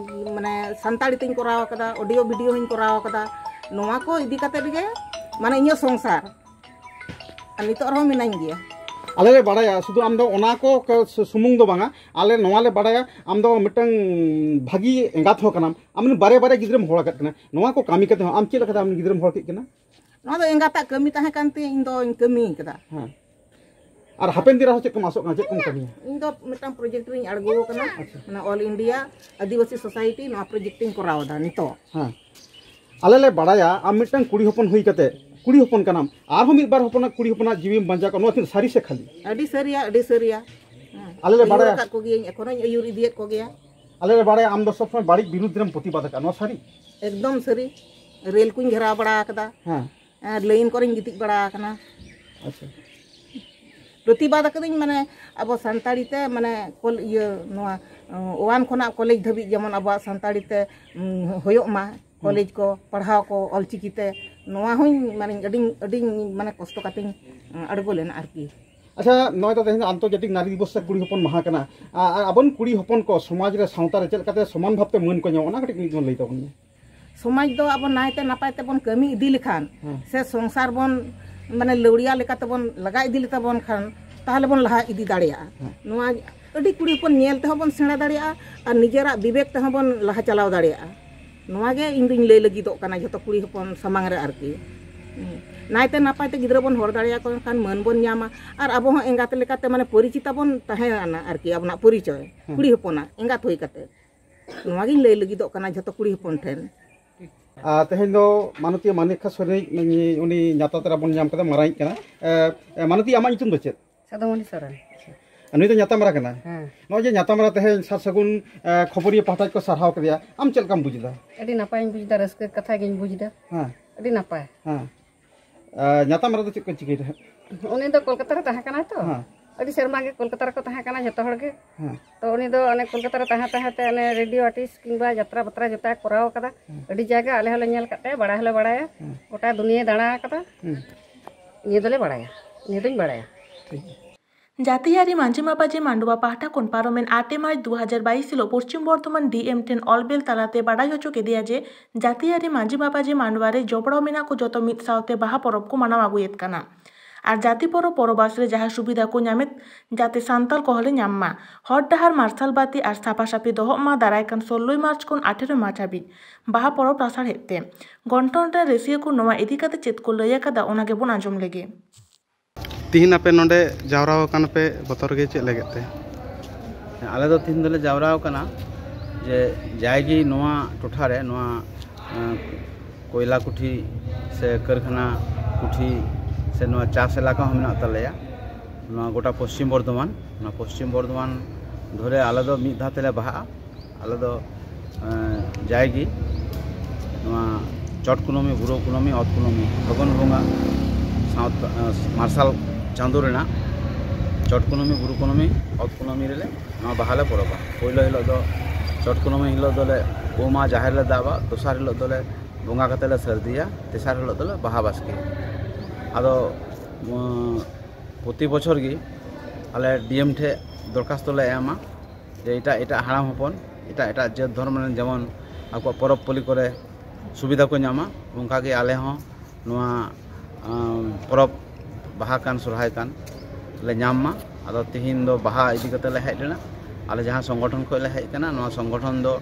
ᱢᱟᱱᱮ, ᱥᱟᱱᱛᱟᱲᱤ ᱛᱤᱧ ᱠᱚᱨᱟᱣ ᱟᱠᱟᱫᱟ, ᱚᱰᱤᱭᱳ ᱵᱷᱤᱰᱤᱭᱳ ᱦᱚᱧ ᱠᱚᱨᱟᱣ ᱟᱠᱟᱫᱟ᱾ ᱱᱚᱣᱟ ᱠᱚ ᱤᱫᱤ ᱠᱟᱛᱮᱫ ᱜᱮ, ᱢᱟᱱᱮ, ᱤᱧᱟᱹᱜ ᱥᱚᱝᱥᱟᱨ, ᱟᱨ ᱱᱤᱛᱚᱜ ᱨᱮᱦᱚᱸ ᱢᱤᱱᱟᱹᱧ ᱜᱮᱭᱟ᱾ ᱟᱞᱮ ᱞᱮ ᱵᱟᱲᱟᱭᱟ, ᱥᱩᱫᱷᱩ ᱟᱢ ᱫᱚ ᱚᱱᱟ ᱠᱚ ᱠᱚ ᱥᱩ-, ᱥᱩᱢᱩᱝ ᱫᱚ ᱵᱟᱝᱟ, ᱟᱞᱮ ᱱᱚᱣᱟ ᱞᱮ ᱵᱟᱲᱟᱭᱟ, ᱟᱢ ᱫᱚ ᱢᱤᱫᱴᱟᱝ ᱵᱷᱟᱹᱜᱤ ᱮᱸᱜᱟᱛ ᱦᱚᱸ ᱠᱟᱱᱟᱢ, ᱟᱢ ᱨᱮᱱ ᱵᱟᱨᱭᱟ ᱵᱟᱨᱭᱟ ᱜᱤᱫᱽᱨᱟᱹᱢ ᱦᱚᱲ ᱟᱠᱟᱫ ᱠᱤᱱᱟ᱾ ᱱᱚᱣᱟ ᱠᱚ ᱠᱟᱹᱢᱤ ᱠᱟᱛᱮ ᱦᱚᱸ ᱟᱢ ᱪᱮᱫ ᱞᱮᱠᱟᱛᱮ ᱟᱢ ᱨᱮᱱ ᱜᱤᱫᱽᱨᱟᱹᱢ ᱦᱚᱲ ᱠᱮᱫ ᱠᱤᱱᱟ? ᱱᱚᱣᱟ ᱫᱚ ᱮᱸᱜᱟᱛᱟᱜ ᱠᱟᱹᱢᱤ ᱛᱟᱦᱮᱸ ᱠᱟᱱ ᱛᱤᱧ, ᱤᱧ ᱫᱚᱧ ᱠᱟᱹᱢᱤ ᱠᱟᱫᱟ᱾ ᱦᱮᱸ᱾ ᱟᱨ ᱦᱟᱯᱮᱱ ᱫᱤᱱ ᱨᱮᱦᱚᱸ ᱪᱮᱫ ᱠᱚᱢ ᱟᱥᱚᱜ ᱠᱟᱱᱟ, ᱪᱮᱫ ᱠᱚᱢ ᱠᱟᱹᱢᱤᱭᱟ? ᱤᱧ ᱫᱚ ᱢᱤᱫᱴᱟᱝ ᱯᱨᱚᱡᱮᱠᱴ ᱨᱤᱧ ᱟᱬᱜᱚ ᱟᱠᱟᱱᱟ, ᱟᱪᱪᱷᱟ᱾ ᱢᱟᱱᱮ, ᱚᱞ ᱤᱱᱰᱤᱭᱟ ᱟᱹᱫᱤᱵᱟᱹᱥᱤ ᱥᱳᱥᱟᱭᱴᱤ, ᱱᱚᱣᱟ ᱯᱨᱚᱡᱮᱠᱴ ᱤᱧ ᱠᱚᱨᱟᱣ ᱮᱫᱟ ᱱᱤᱛᱚᱜ᱾ ᱦᱮᱸ, ᱟᱞᱮ ᱞᱮ ᱵᱟᱲᱟᱭᱟ ᱟᱢ ᱢᱤᱫᱴᱟᱝ ᱠᱩᱲᱤ ᱦᱚᱯᱚᱱ ᱦᱩᱭ ᱠᱟᱛᱮ, ᱠᱩᱲᱤ ᱦᱚᱯᱚᱱ ᱠᱟᱱᱟᱢ, ᱟᱨᱦᱚᱸ ᱢᱤᱫ ᱵᱟᱨ ᱦᱚᱯᱚᱱᱟᱜ, ᱠᱩᱲᱤ ᱦᱚᱯᱚᱱᱟᱜ ᱡᱤᱣᱤᱢ ᱵᱟᱧᱪᱟᱣ ᱠᱚᱣᱟ, ᱱᱚᱣᱟ ᱛᱤᱱᱟᱹᱜ ᱥᱟᱹᱨᱤ ᱥᱮ ᱠᱷᱟᱹᱞᱤ? ᱟᱹᱰᱤ ᱥᱟᱹᱨᱤᱭᱟ, ᱟᱹᱰᱤ ᱥᱟᱹᱨᱤᱭᱟ᱾ ᱦᱮᱸ᱾ ᱟᱞᱮ ᱞᱮ ᱟᱹᱭᱩᱨ ᱵᱟᱲᱟᱭᱟ᱾ ᱟᱠᱟᱫ ᱠᱚᱜᱮᱭᱟᱹᱧ, ᱮᱠᱷᱚᱱᱚᱧ ᱟᱹᱭᱩᱨ ᱤᱫᱤᱭᱮᱫ ᱠᱚᱜᱮᱭᱟ᱾ ᱟᱞᱮ ᱞᱮ ᱵᱟᱲᱟᱭᱟ ᱟᱢ ᱫᱚ ᱥᱚᱵ ᱥᱚᱢᱚᱭ ᱵᱟᱹᱲᱤᱡ ᱵᱤᱨᱩᱫᱽ ᱨᱮᱢ ᱯᱨᱚᱛᱤᱵᱟᱫ ᱟᱠᱟᱫᱼᱟ, ᱱᱚᱣᱟ ᱥᱟᱹᱨᱤ? ᱮᱠᱫᱚᱢ ᱥᱟᱹᱨᱤ᱾ ᱨᱮᱞ ᱠᱚᱧ ᱜᱷᱮᱨᱟᱣ ᱵᱟᱲᱟ ᱟᱠᱟᱫᱟ᱾ ᱦᱮᱸ᱾ ᱟᱨ ᱞᱟᱭᱤᱱ ᱠᱚᱨᱮᱧ ᱜᱤᱛᱤᱡ ᱵᱟᱲᱟ ᱟᱠᱟᱱᱟ᱾ ᱟᱪᱪᱷᱟ᱾ ᱯᱨᱚᱛᱤᱵᱟᱫ ᱟᱠᱟᱫᱟᱹᱧ, ᱢᱟᱱᱮ, ᱟᱵᱚ ᱥᱟᱱᱛᱟᱲᱤ ᱛᱮ, ᱢᱟᱱᱮ, ᱠᱚᱞ-, ᱤᱭᱟᱹ, ᱱᱚᱣᱟ, ᱚ, ᱳᱣᱟᱱ ᱠᱷᱚᱱᱟᱜ ᱠᱚᱞᱮᱡᱽ ᱫᱷᱟᱹᱵᱤᱡ ᱡᱮᱢᱚᱱ ᱟᱵᱚᱣᱟᱜ ᱥᱟᱱᱛᱟᱲᱤ ᱛᱮ, ᱩᱢ, ᱦᱩᱭᱩᱜ ᱢᱟ, ᱦᱩᱸ᱾ ᱠᱚᱞᱮᱡᱽ ᱠᱚ, ᱯᱟᱲᱦᱟᱣ ᱠᱚ ᱚᱞᱪᱤᱠᱤ ᱛᱮ, ᱱᱚᱣᱟ ᱦᱚᱸᱧ, ᱢᱟᱱᱮ, ᱟᱹᱰᱤᱧ, ᱟᱹᱰᱤᱧ, ᱢᱟᱱᱮ, ᱠᱚᱥᱴᱚ ᱠᱟᱛᱮᱧ, ᱩᱸ, ᱟᱬᱜᱚ ᱞᱮᱱᱟ ᱟᱨᱠᱤ᱾ ᱟᱪᱪᱷᱟ, ᱱᱚᱜᱼᱚᱭ ᱛᱚ ᱛᱮᱦᱮᱧ ᱫᱚ ᱟᱱᱛᱚᱨᱡᱟᱛᱤᱠ ᱱᱟᱨᱤ ᱫᱤᱵᱚᱥ ᱥᱮ ᱠᱩᱲᱤ ᱦᱚᱯᱚᱱ ᱢᱟᱦᱟ ᱠᱟᱱᱟ᱾ ᱟ-, ᱟ-, ᱟᱵᱚᱨᱮᱱ ᱠᱩᱲᱤ ᱦᱚᱯᱚᱱ ᱠᱚ ᱥᱚᱢᱟᱡᱽ ᱨᱮ, ᱥᱟᱶᱛᱟ ᱨᱮ ᱪᱮᱫ ᱞᱮᱠᱟᱛᱮ ᱥᱚᱢᱟᱱ ᱵᱷᱟᱵᱽ ᱛᱮ ᱢᱟᱹᱱ ᱠᱚ ᱧᱟᱢᱟ, ᱚᱱᱟ ᱠᱟᱹᱴᱤᱡ ᱢᱤᱫ ᱵᱚᱱ ᱞᱟᱹᱭ ᱛᱟᱵᱚᱱ ᱢᱮ᱾ ᱥᱚᱢᱟᱡᱽ ᱫᱚ ᱟᱵᱚ ᱱᱟᱭᱛᱮ ᱱᱟᱯᱟᱭ ᱛᱮᱵᱚᱱ ᱠᱟᱹᱢᱤ ᱤᱫᱤ ᱞᱮᱠᱷᱟᱱ, ᱦᱮᱸ᱾ ᱥᱮ ᱥᱚᱝᱥᱟᱨ ᱵᱚᱱ, ᱢᱟᱱᱮ, ᱞᱟᱹᱣᱲᱤᱭᱟ ᱞᱮᱠᱟ ᱛᱮᱵᱚᱱ ᱞᱟᱜᱟ ᱤᱫᱤ ᱞᱮᱛᱟ ᱵᱚᱱ ᱠᱷᱟᱱ, ᱛᱟᱦᱚᱞᱮ ᱵᱚᱱ ᱞᱟᱦᱟ ᱤᱫᱤ ᱫᱟᱲᱮᱭᱟᱜᱼᱟ᱾ ᱦᱮᱸ᱾ ᱱᱚᱣᱟ ᱟᱹᱰᱤ ᱠᱩᱲᱤ ᱦᱚᱯᱚᱱ ᱧᱮᱞ ᱛᱮᱦᱚᱸ ᱵᱚᱱ ᱥᱮᱬᱟ ᱫᱟᱲᱮᱭᱟᱜᱼᱟ ᱟᱨ ᱱᱤᱡᱮᱨᱟᱜ ᱵᱤᱵᱮᱠ ᱛᱮᱦᱚᱸ ᱵᱚᱱ ᱞᱟᱦᱟ ᱪᱟᱞᱟᱣ ᱫᱟᱲᱮᱭᱟᱜᱼᱟ᱾ ᱱᱚᱣᱟ ᱜᱮ ᱤᱧ ᱫᱩᱧ ᱞᱟᱹᱭ ᱞᱟᱹᱜᱤᱫᱚᱜ ᱠᱟᱱᱟ ᱡᱷᱚᱛᱚ ᱠᱩᱲᱤ ᱦᱚᱯᱚᱱ ᱥᱟᱢᱟᱝ ᱨᱮ ᱟᱨᱠᱤ᱾ ᱦᱩᱸ᱾ ᱱᱟᱭᱛᱮ ᱱᱟᱯᱟᱭ ᱛᱮ ᱜᱤᱫᱽᱨᱟᱹ ᱵᱚᱱ ᱦᱚᱲ ᱫᱟᱲᱮᱭᱟᱠᱚ ᱠᱷᱟᱱ ᱢᱟᱹᱱ ᱵᱚᱱ ᱧᱟᱢᱟ ᱟᱨ ᱟᱵᱚ ᱦᱚᱸ ᱮᱸᱜᱟᱛ ᱞᱮᱠᱟᱛᱮ, ᱢᱟᱱᱮ, ᱯᱚᱨᱤᱪᱤᱛᱟ ᱵᱚᱱ ᱛᱟᱦᱮᱸᱱᱟ ᱟᱨᱠᱤ, ᱟᱵᱚᱱᱟᱜ ᱯᱚᱨᱤᱪᱚᱭ, ᱦᱮᱸ᱾ ᱠᱩᱲᱤ ᱦᱚᱯᱚᱱᱟᱜ ᱮᱸᱜᱟᱛ ᱦᱩᱭ ᱠᱟᱛᱮ᱾ ᱱᱚᱣᱟ ᱜᱤᱧ ᱞᱟᱹᱭ ᱞᱟᱹᱜᱤᱫᱚᱜ ᱠᱟᱱᱟ ᱡᱷᱚᱛᱚ ᱠᱩᱲᱤ ᱦᱚᱯᱚᱱ ᱴᱷᱮᱱ᱾ ᱟᱨ ᱛᱮᱦᱮᱧ ᱫᱚ ᱢᱟᱱᱚᱛᱤᱭᱟᱹ ᱢᱟᱱᱤᱠ ᱠᱷᱟᱥ ᱥᱚᱨᱮᱱ, ᱩᱱᱤ ᱧᱟᱛᱟᱛ ᱨᱮ ᱵᱚᱱ ᱧᱟᱢ ᱠᱟᱫᱟ, ᱢᱟᱨᱟᱝᱤᱡ ᱠᱟᱱᱟ᱾ ᱮ, ᱮ, ᱢᱟᱱᱚᱛᱤᱭᱟᱹ, ᱟᱢᱟᱜ ᱧᱩᱛᱩᱢ ᱫᱚ ᱪᱮᱫ? ᱥᱟᱫᱚᱢᱚᱱᱤ ᱥᱚᱨᱮᱱ᱾ ᱟᱨ ᱱᱩᱭ ᱫᱚ ᱧᱟᱛᱟᱢᱨᱟ ᱠᱟᱱᱟ᱾ ᱦᱮᱸ᱾ ᱱᱚᱜᱼᱚᱭ ᱡᱮ ᱧᱟᱛᱟᱢᱨᱟ ᱛᱮᱦᱮᱧ ᱥᱟᱨ ᱥᱟᱹᱜᱩᱱ, ᱮ, ᱠᱷᱚᱵᱚᱨᱤᱭᱟᱹ ᱯᱟᱦᱴᱟ ᱠᱚ ᱥᱟᱨᱦᱟᱣ ᱠᱮᱫᱮᱭᱟ, ᱟᱢ ᱪᱮᱫ ᱞᱮᱠᱟᱢ ᱵᱩᱡ ᱮᱫᱟ? ᱟᱹᱰᱤ ᱱᱟᱯᱟᱭᱤᱧ ᱵᱩᱡ ᱮᱫᱟ, ᱨᱟᱹᱥᱠᱟᱹ ᱠᱟᱛᱷᱟ ᱜᱤᱧ ᱵᱩᱡ ᱮᱫᱟ᱾ ᱦᱮᱸ᱾ ᱟᱹᱰᱤ ᱱᱟᱯᱟᱭ᱾ ᱦᱮᱸ᱾ ᱟᱨ ᱧᱟᱛᱟᱢ ᱨᱮᱫᱚ ᱪᱮᱫ ᱠᱚ ᱪᱤᱠᱟᱹᱭ ᱛᱟᱦᱮᱸᱫ? ᱩᱱᱤ ᱫᱚ ᱠᱳᱞᱠᱟᱛᱟ ᱨᱮ ᱛᱟᱦᱮᱸ ᱠᱟᱱᱟᱭ ᱛᱚ᱾ ᱦᱮᱸ᱾ ᱟᱹᱰᱤ ᱥᱮᱨᱢᱟ ᱜᱮ ᱠᱳᱞᱠᱟᱛᱟ ᱨᱮᱠᱚ ᱛᱟᱦᱮᱸ ᱠᱟᱱᱟ ᱡᱚᱛᱚ ᱦᱚᱲ ᱜᱮ᱾ ᱦᱮᱸ᱾ ᱛᱚ ᱩᱱᱤ ᱫᱚ ᱚᱱᱮ ᱠᱳᱞᱠᱟᱛᱟ ᱨᱮ ᱛᱟᱦᱮᱸ ᱛᱟᱦᱮᱸ ᱛᱮ ᱚᱱᱮ ᱨᱮᱰᱤᱭᱳ ᱟᱨᱴᱤᱥᱴ ᱠᱤᱝᱵᱟ ᱡᱟᱛᱨᱟ ᱵᱟᱛᱨᱟ ᱡᱚᱛᱚᱭ ᱠᱚᱨᱟᱣ ᱠᱟᱫᱟ᱾ ᱦᱮᱸ᱾ ᱟᱹᱰᱤ ᱡᱟᱭᱜᱟ ᱟᱞᱮ ᱦᱚᱸᱞᱮ ᱧᱮᱞ ᱠᱟᱫ ᱛᱟᱭᱟ, ᱵᱟᱲᱟᱭ ᱦᱚᱸᱞᱮ ᱵᱟᱲᱟᱭᱟ᱾ ᱦᱮᱸ᱾ ᱜᱚᱴᱟ ᱫᱩᱱᱤᱭᱟᱹ ᱫᱟᱬᱟ ᱠᱟᱫᱟ᱾ ᱦᱮᱸ᱾ ᱱᱤᱭᱟᱹ ᱫᱚᱞᱮ ᱵᱟᱲᱟᱭᱟ, ᱱᱤᱭᱟᱹ ᱫᱚᱧ ᱵᱟᱲᱟᱭᱟ᱾ ᱴᱷᱤᱠ ᱜᱮᱭᱟ᱾ ᱡᱟᱹᱛᱤᱭᱟᱹᱨᱤ ᱢᱟᱹᱡᱷᱤ ᱢᱟᱯᱟᱡᱷᱤ ᱢᱟᱱᱰᱣᱟ ᱯᱟᱦᱴᱟ ᱠᱷᱚᱱ ᱯᱟᱨᱚᱢᱮᱱ ᱟᱴᱮ ᱢᱟᱨᱪ ᱫᱩ ᱦᱟᱡᱟᱨ ᱵᱟᱭᱤᱥ ᱦᱤᱞᱳᱜ ᱯᱚᱥᱪᱤᱢ ᱵᱚᱨᱫᱷᱚᱢᱟᱱ ᱰᱤ ᱮᱢ ᱴᱷᱮᱱ ᱚᱞ ᱵᱮᱞ ᱛᱟᱞᱟᱛᱮ ᱵᱟᱰᱟᱭ ᱦᱚᱪᱚ ᱠᱮᱫᱮᱭᱟ ᱡᱮ ᱡᱟᱹᱛᱤᱭᱟᱹᱨᱤ ᱢᱟᱹᱡᱷᱤ ᱢᱟᱯᱟᱡᱷᱤ ᱢᱟᱱᱰᱣᱟ ᱨᱮ ᱡᱚᱯᱲᱟᱣ ᱢᱮᱱᱟᱜ ᱠᱚ ᱡᱚᱛᱚ ᱢᱤᱫ ᱥᱟᱶᱛᱮ ᱵᱟᱦᱟ ᱯᱚᱨᱚᱵᱽ ᱠᱚ ᱢᱟᱱᱟᱣ ᱟᱹᱜᱩᱭᱮᱫ ᱠᱟᱱᱟ᱾ ᱟᱨ ᱡᱟᱹᱛᱤ ᱯᱚᱨᱚᱵᱽ ᱯᱚᱨᱚᱵᱟᱥ ᱨᱮ ᱡᱟᱦᱟᱸ ᱥᱩᱵᱤᱫᱷᱟ ᱠᱚ ᱧᱟᱢᱮᱫ, ᱡᱟᱛᱮ ᱥᱟᱱᱛᱟᱲ ᱠᱚᱦᱚᱸ ᱞᱮ ᱧᱟᱢ ᱢᱟ᱾ ᱦᱚᱨ ᱰᱟᱦᱟᱨ ᱢᱟᱨᱥᱟᱞ ᱵᱟᱹᱛᱤ ᱟᱨ ᱥᱟᱯᱷᱟ ᱥᱟᱯᱷᱤ ᱫᱚᱦᱚᱜ ᱢᱟ ᱫᱟᱨᱟᱭ ᱠᱟᱱ ᱥᱳᱞᱞᱳᱭ ᱢᱟᱨᱪ ᱠᱷᱚᱱ ᱟᱴᱷᱮᱨᱳᱭ ᱢᱟᱨᱪ ᱦᱟᱹᱵᱤᱡ᱾ ᱵᱟᱦᱟ ᱯᱚᱨᱚᱵᱽ ᱞᱟᱥᱟᱲᱦᱮᱫ ᱛᱮ ᱜᱚᱱᱴᱷᱚᱱ ᱨᱮ ᱨᱟᱹᱥᱤᱭᱟᱹ ᱠᱚ ᱱᱚᱣᱟ ᱤᱫᱤ ᱠᱟᱛᱮ ᱪᱮᱫ ᱠᱚ ᱞᱟᱹᱭ ᱟᱠᱟᱫᱟ, ᱚᱱᱟ ᱜᱮᱵᱚᱱ ᱟᱸᱡᱚᱢ ᱞᱮᱜᱮ᱾ ᱛᱤᱦᱤᱧ ᱟᱯᱮ ᱱᱚᱰᱮ ᱡᱟᱣᱨᱟ ᱟᱠᱟᱱᱟ ᱯᱮ, ᱵᱚᱛᱚᱨ ᱜᱮ ᱪᱮᱫ ᱞᱟᱹᱜᱤᱫ ᱛᱮ? ᱟᱞᱮ ᱫᱚ ᱛᱤᱦᱤᱧ ᱫᱚᱞᱮ ᱡᱟᱣᱨᱟ ᱟᱠᱟᱱᱟ ᱡᱮ ᱡᱟᱭᱜᱮ ᱱᱚᱣᱟ ᱴᱚᱴᱷᱟ ᱨᱮ ᱱᱚᱣᱟ, ᱮᱸ, ᱠᱚᱭᱞᱟ ᱠᱩᱴᱷᱤ ᱥᱮ ᱠᱟᱹᱨᱠᱷᱟᱱᱟ ᱠᱩᱴᱷᱤ ᱥᱮ ᱱᱚᱣᱟ ᱪᱟᱥ ᱮᱞᱟᱠᱟ ᱦᱚᱸ ᱢᱮᱱᱟᱜ ᱛᱟᱞᱮᱭᱟ, ᱱᱚᱣᱟ ᱜᱚᱴᱟ ᱯᱚᱥᱪᱤᱢ ᱵᱚᱨᱫᱷᱚᱢᱟᱱ, ᱱᱚᱣᱟ ᱯᱚᱥᱪᱤᱢ ᱵᱚᱨᱫᱷᱚᱢᱟᱱ ᱫᱷᱚᱨᱮ ᱟᱞᱮ ᱫᱚ ᱢᱤᱫ ᱫᱷᱟᱣ ᱛᱮᱞᱮ ᱵᱟᱦᱟᱜᱼᱟ᱾ ᱟᱞᱮ ᱫᱚ, ᱮᱸ, ᱡᱟᱭᱜᱮ ᱱᱚᱣᱟ ᱪᱚᱴ ᱠᱩᱱᱟᱹᱢᱤ, ᱵᱩᱨᱩ ᱠᱩᱱᱟᱹᱢᱤ, ᱚᱛ ᱠᱩᱱᱟᱹᱢᱤ, ᱯᱷᱟᱹᱜᱩᱱ ᱵᱚᱸᱜᱟ ᱥᱟᱶᱛᱟ, ᱮᱸ, ᱢᱟᱨᱥᱟᱞ ᱪᱟᱸᱫᱳ ᱨᱮᱱᱟᱜ ᱪᱚᱴ ᱠᱩᱱᱟᱹᱢᱤ, ᱵᱩᱨᱩ ᱠᱩᱱᱟᱹᱢᱤ, ᱚᱛ ᱠᱩᱱᱟᱹᱢᱤ ᱨᱮᱞᱮ ᱱᱚᱣᱟ ᱵᱟᱦᱟ ᱞᱮ ᱯᱚᱨᱚᱵᱟ᱾ ᱯᱳᱭᱞᱳ ᱦᱤᱞᱳᱜ ᱫᱚ ᱪᱚᱴ ᱠᱩᱱᱟᱹᱢᱤ ᱦᱤᱞᱳᱜ ᱫᱚᱞᱮ ᱩᱢᱟ, ᱡᱟᱦᱮᱨ ᱞᱮ ᱫᱟᱵᱟ, ᱫᱚᱥᱟᱨ ᱦᱤᱞᱳᱜ ᱫᱚᱞᱮ ᱵᱚᱸᱜᱟ ᱠᱟᱛᱮ ᱞᱮ ᱥᱟᱹᱨᱫᱤᱭᱟ, ᱛᱮᱥᱟᱨ ᱦᱤᱞᱳᱜ ᱫᱚᱞᱮ ᱵᱟᱦᱟ ᱵᱟᱥᱠᱮᱭᱟ᱾ ᱟᱫᱚ, ᱩᱸ, ᱯᱨᱚᱛᱤ ᱵᱚᱪᱷᱚᱨ ᱜᱮ ᱟᱞᱮ ᱰᱤ ᱮᱢ ᱴᱷᱮᱱ ᱫᱚᱨᱠᱷᱟᱥᱛᱚ ᱞᱮ ᱮᱢᱟ ᱡᱮ ᱮᱴᱟᱜ ᱮᱴᱟᱜ ᱦᱟᱲᱟᱢ ᱦᱚᱯᱚᱱ, ᱮᱴᱟᱜ ᱮᱴᱟᱜ ᱡᱟᱹᱛ ᱫᱷᱚᱨᱚᱢ ᱨᱮᱱ ᱡᱮᱢᱚᱱ ᱟᱠᱚᱣᱟᱜ ᱯᱚᱨᱚᱵᱽ ᱯᱟᱹᱞᱤ ᱠᱚᱨᱮ ᱥᱩᱵᱤᱫᱷᱟ ᱠᱚ ᱧᱟᱢᱟ, ᱚᱱᱠᱟ ᱜᱮ ᱟᱞᱮ ᱦᱚᱸ ᱱᱚᱣᱟ, ᱟᱸ, ᱯᱚᱨᱚᱵᱽ ᱵᱟᱦᱟ ᱠᱟᱱ ᱥᱚᱨᱦᱟᱭ ᱠᱟᱱ ᱞᱮ ᱧᱟᱢ ᱢᱟ᱾ ᱟᱫᱚ ᱛᱤᱦᱤᱧ ᱫᱚ ᱵᱟᱦᱟ ᱤᱫᱤ ᱠᱟᱛᱮ ᱞᱮ ᱦᱮᱡ ᱞᱮᱱᱟ᱾ ᱟᱞᱮ ᱡᱟᱦᱟᱸ ᱥᱚᱝᱜᱚᱴᱷᱚᱱ ᱠᱷᱚᱱ ᱞᱮ ᱦᱮᱡ ᱠᱟᱱᱟ, ᱱᱚᱣᱟ ᱥᱚᱝᱜᱚᱴᱷᱚᱱ ᱫᱚ,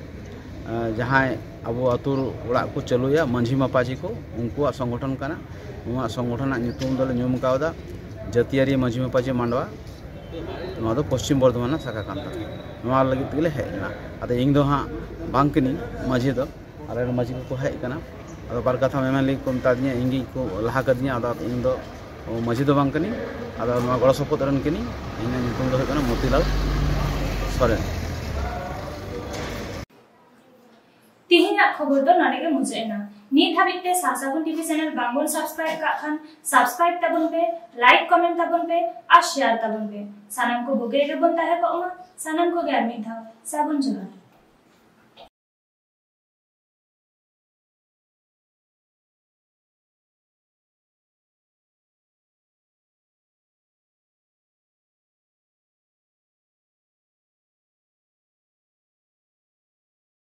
ᱟᱸ, ᱡᱟᱦᱟᱸᱭ ᱟᱵᱚ ᱟᱹᱛᱩ ᱚᱲᱟᱜ ᱠᱚ ᱪᱟᱹᱞᱩᱭᱟ, ᱢᱟᱹᱡᱷᱤ ᱢᱟᱯᱟᱡᱷᱤ ᱠᱚ, ᱩᱱᱠᱩᱣᱟᱜ ᱥᱚᱝᱜᱚᱴᱷᱚᱱ ᱠᱟᱱᱟ᱾ ᱱᱚᱣᱟ ᱥᱚᱝᱜᱚᱴᱷᱚᱱᱟᱜ ᱧᱩᱛᱩᱢ ᱫᱚᱞᱮ ᱧᱩᱢ ᱠᱟᱣᱫᱟ ᱡᱟᱹᱛᱤᱭᱟᱹᱨᱤ ᱢᱟᱹᱡᱷᱤ ᱢᱟᱯᱟᱡᱷᱤ ᱢᱟᱰᱣᱟ᱾ ᱱᱚᱣᱟ ᱫᱚ ᱯᱚᱥᱪᱤᱢ ᱵᱚᱨᱫᱷᱚᱢᱟᱱ ᱨᱮᱱᱟᱜ ᱥᱟᱠᱷᱟ ᱠᱟᱱ ᱛᱟᱞᱮᱭᱟ᱾ ᱱᱚᱣᱟ ᱞᱟᱹᱜᱤᱫ ᱛᱮᱜᱮ ᱞᱮ ᱦᱮᱡ ᱞᱮᱱᱟ᱾ ᱟᱫᱚ ᱤᱧ ᱫᱚ ᱦᱟᱸᱜ ᱵᱟᱝ ᱠᱟᱹᱱᱟᱹᱧ ᱢᱟᱹᱡᱷᱤ ᱫᱚ, ᱟᱞᱮ ᱨᱮᱱ ᱢᱟᱹᱡᱷᱤ ᱠᱚᱠᱚ ᱦᱮᱡ ᱠᱟᱱᱟ᱾ ᱟᱫᱚ ᱵᱟᱨ ᱠᱟᱛᱷᱟ ᱢᱮᱢᱮᱱ ᱞᱟᱹᱜᱤᱫ ᱠᱚ ᱢᱮᱛᱟ ᱫᱤᱧᱟ, ᱤᱧ ᱜᱮᱠᱚ ᱞᱟᱦᱟ ᱠᱟᱫᱤᱧᱟ᱾ ᱟᱫᱚ ᱤᱧ ᱫᱚ ᱢᱟᱹᱡᱷᱤ ᱫᱚ ᱵᱟᱝ ᱠᱟᱹᱱᱟᱹᱧ, ᱟᱫᱚ ᱱᱚᱣᱟ ᱜᱚᱲᱚ ᱥᱚᱯᱚᱦᱚᱫ ᱨᱮᱱ ᱠᱟᱹᱱᱟᱹᱧ᱾ ᱤᱧᱟᱹᱜ ᱧᱩᱛᱩᱢ ᱫᱚ ᱦᱩᱭᱩᱜ ᱠᱟᱱᱟ ᱢᱚᱛᱤᱞᱟᱞ ᱥᱚᱨᱮᱱ᱾ ᱛᱮᱦᱮᱧ ᱨᱮᱱᱟᱜ ᱠᱷᱚᱵᱚᱨ ᱫᱚ ᱱᱚᱰᱮ ᱜᱮ ᱢᱩᱪᱟᱹᱫ ᱮᱱᱟ᱾ ᱱᱤᱛ ᱦᱟᱹᱵᱤᱡ ᱛᱮ ᱥᱟᱨ ᱥᱟᱹᱜᱩᱱ ᱴᱤᱵᱷᱤ ᱪᱮᱱᱮᱞ ᱵᱟᱝᱵᱚᱱ ᱥᱟᱵᱥᱠᱨᱟᱭᱤᱵ ᱠᱟᱜ ᱠᱷᱟᱱ ᱥᱟᱵᱥᱠᱨᱟᱭᱤᱵ ᱛᱟᱵᱚᱱ ᱯᱮ, ᱞᱟᱭᱤᱠ ᱠᱚᱢᱮᱱᱴ ᱛᱟᱵᱚᱱ ᱯᱮ ᱟᱨ ᱥᱮᱭᱟᱨ ᱛᱟᱵᱚᱱ ᱯᱮ᱾ ᱥᱟᱱᱟᱢ ᱠᱚ ᱵᱩᱜᱤ ᱨᱮᱜᱮ ᱵᱚᱱ ᱛᱟᱦᱮᱸ ᱠᱚᱜ ᱢᱟ᱾ ᱥᱟᱱᱟᱢ ᱠᱚᱜᱮ ᱟᱨ ᱢᱤᱫ ᱫᱷᱟᱣ ᱥᱟᱹᱜᱩᱱ ᱡᱚᱦᱟᱨ᱾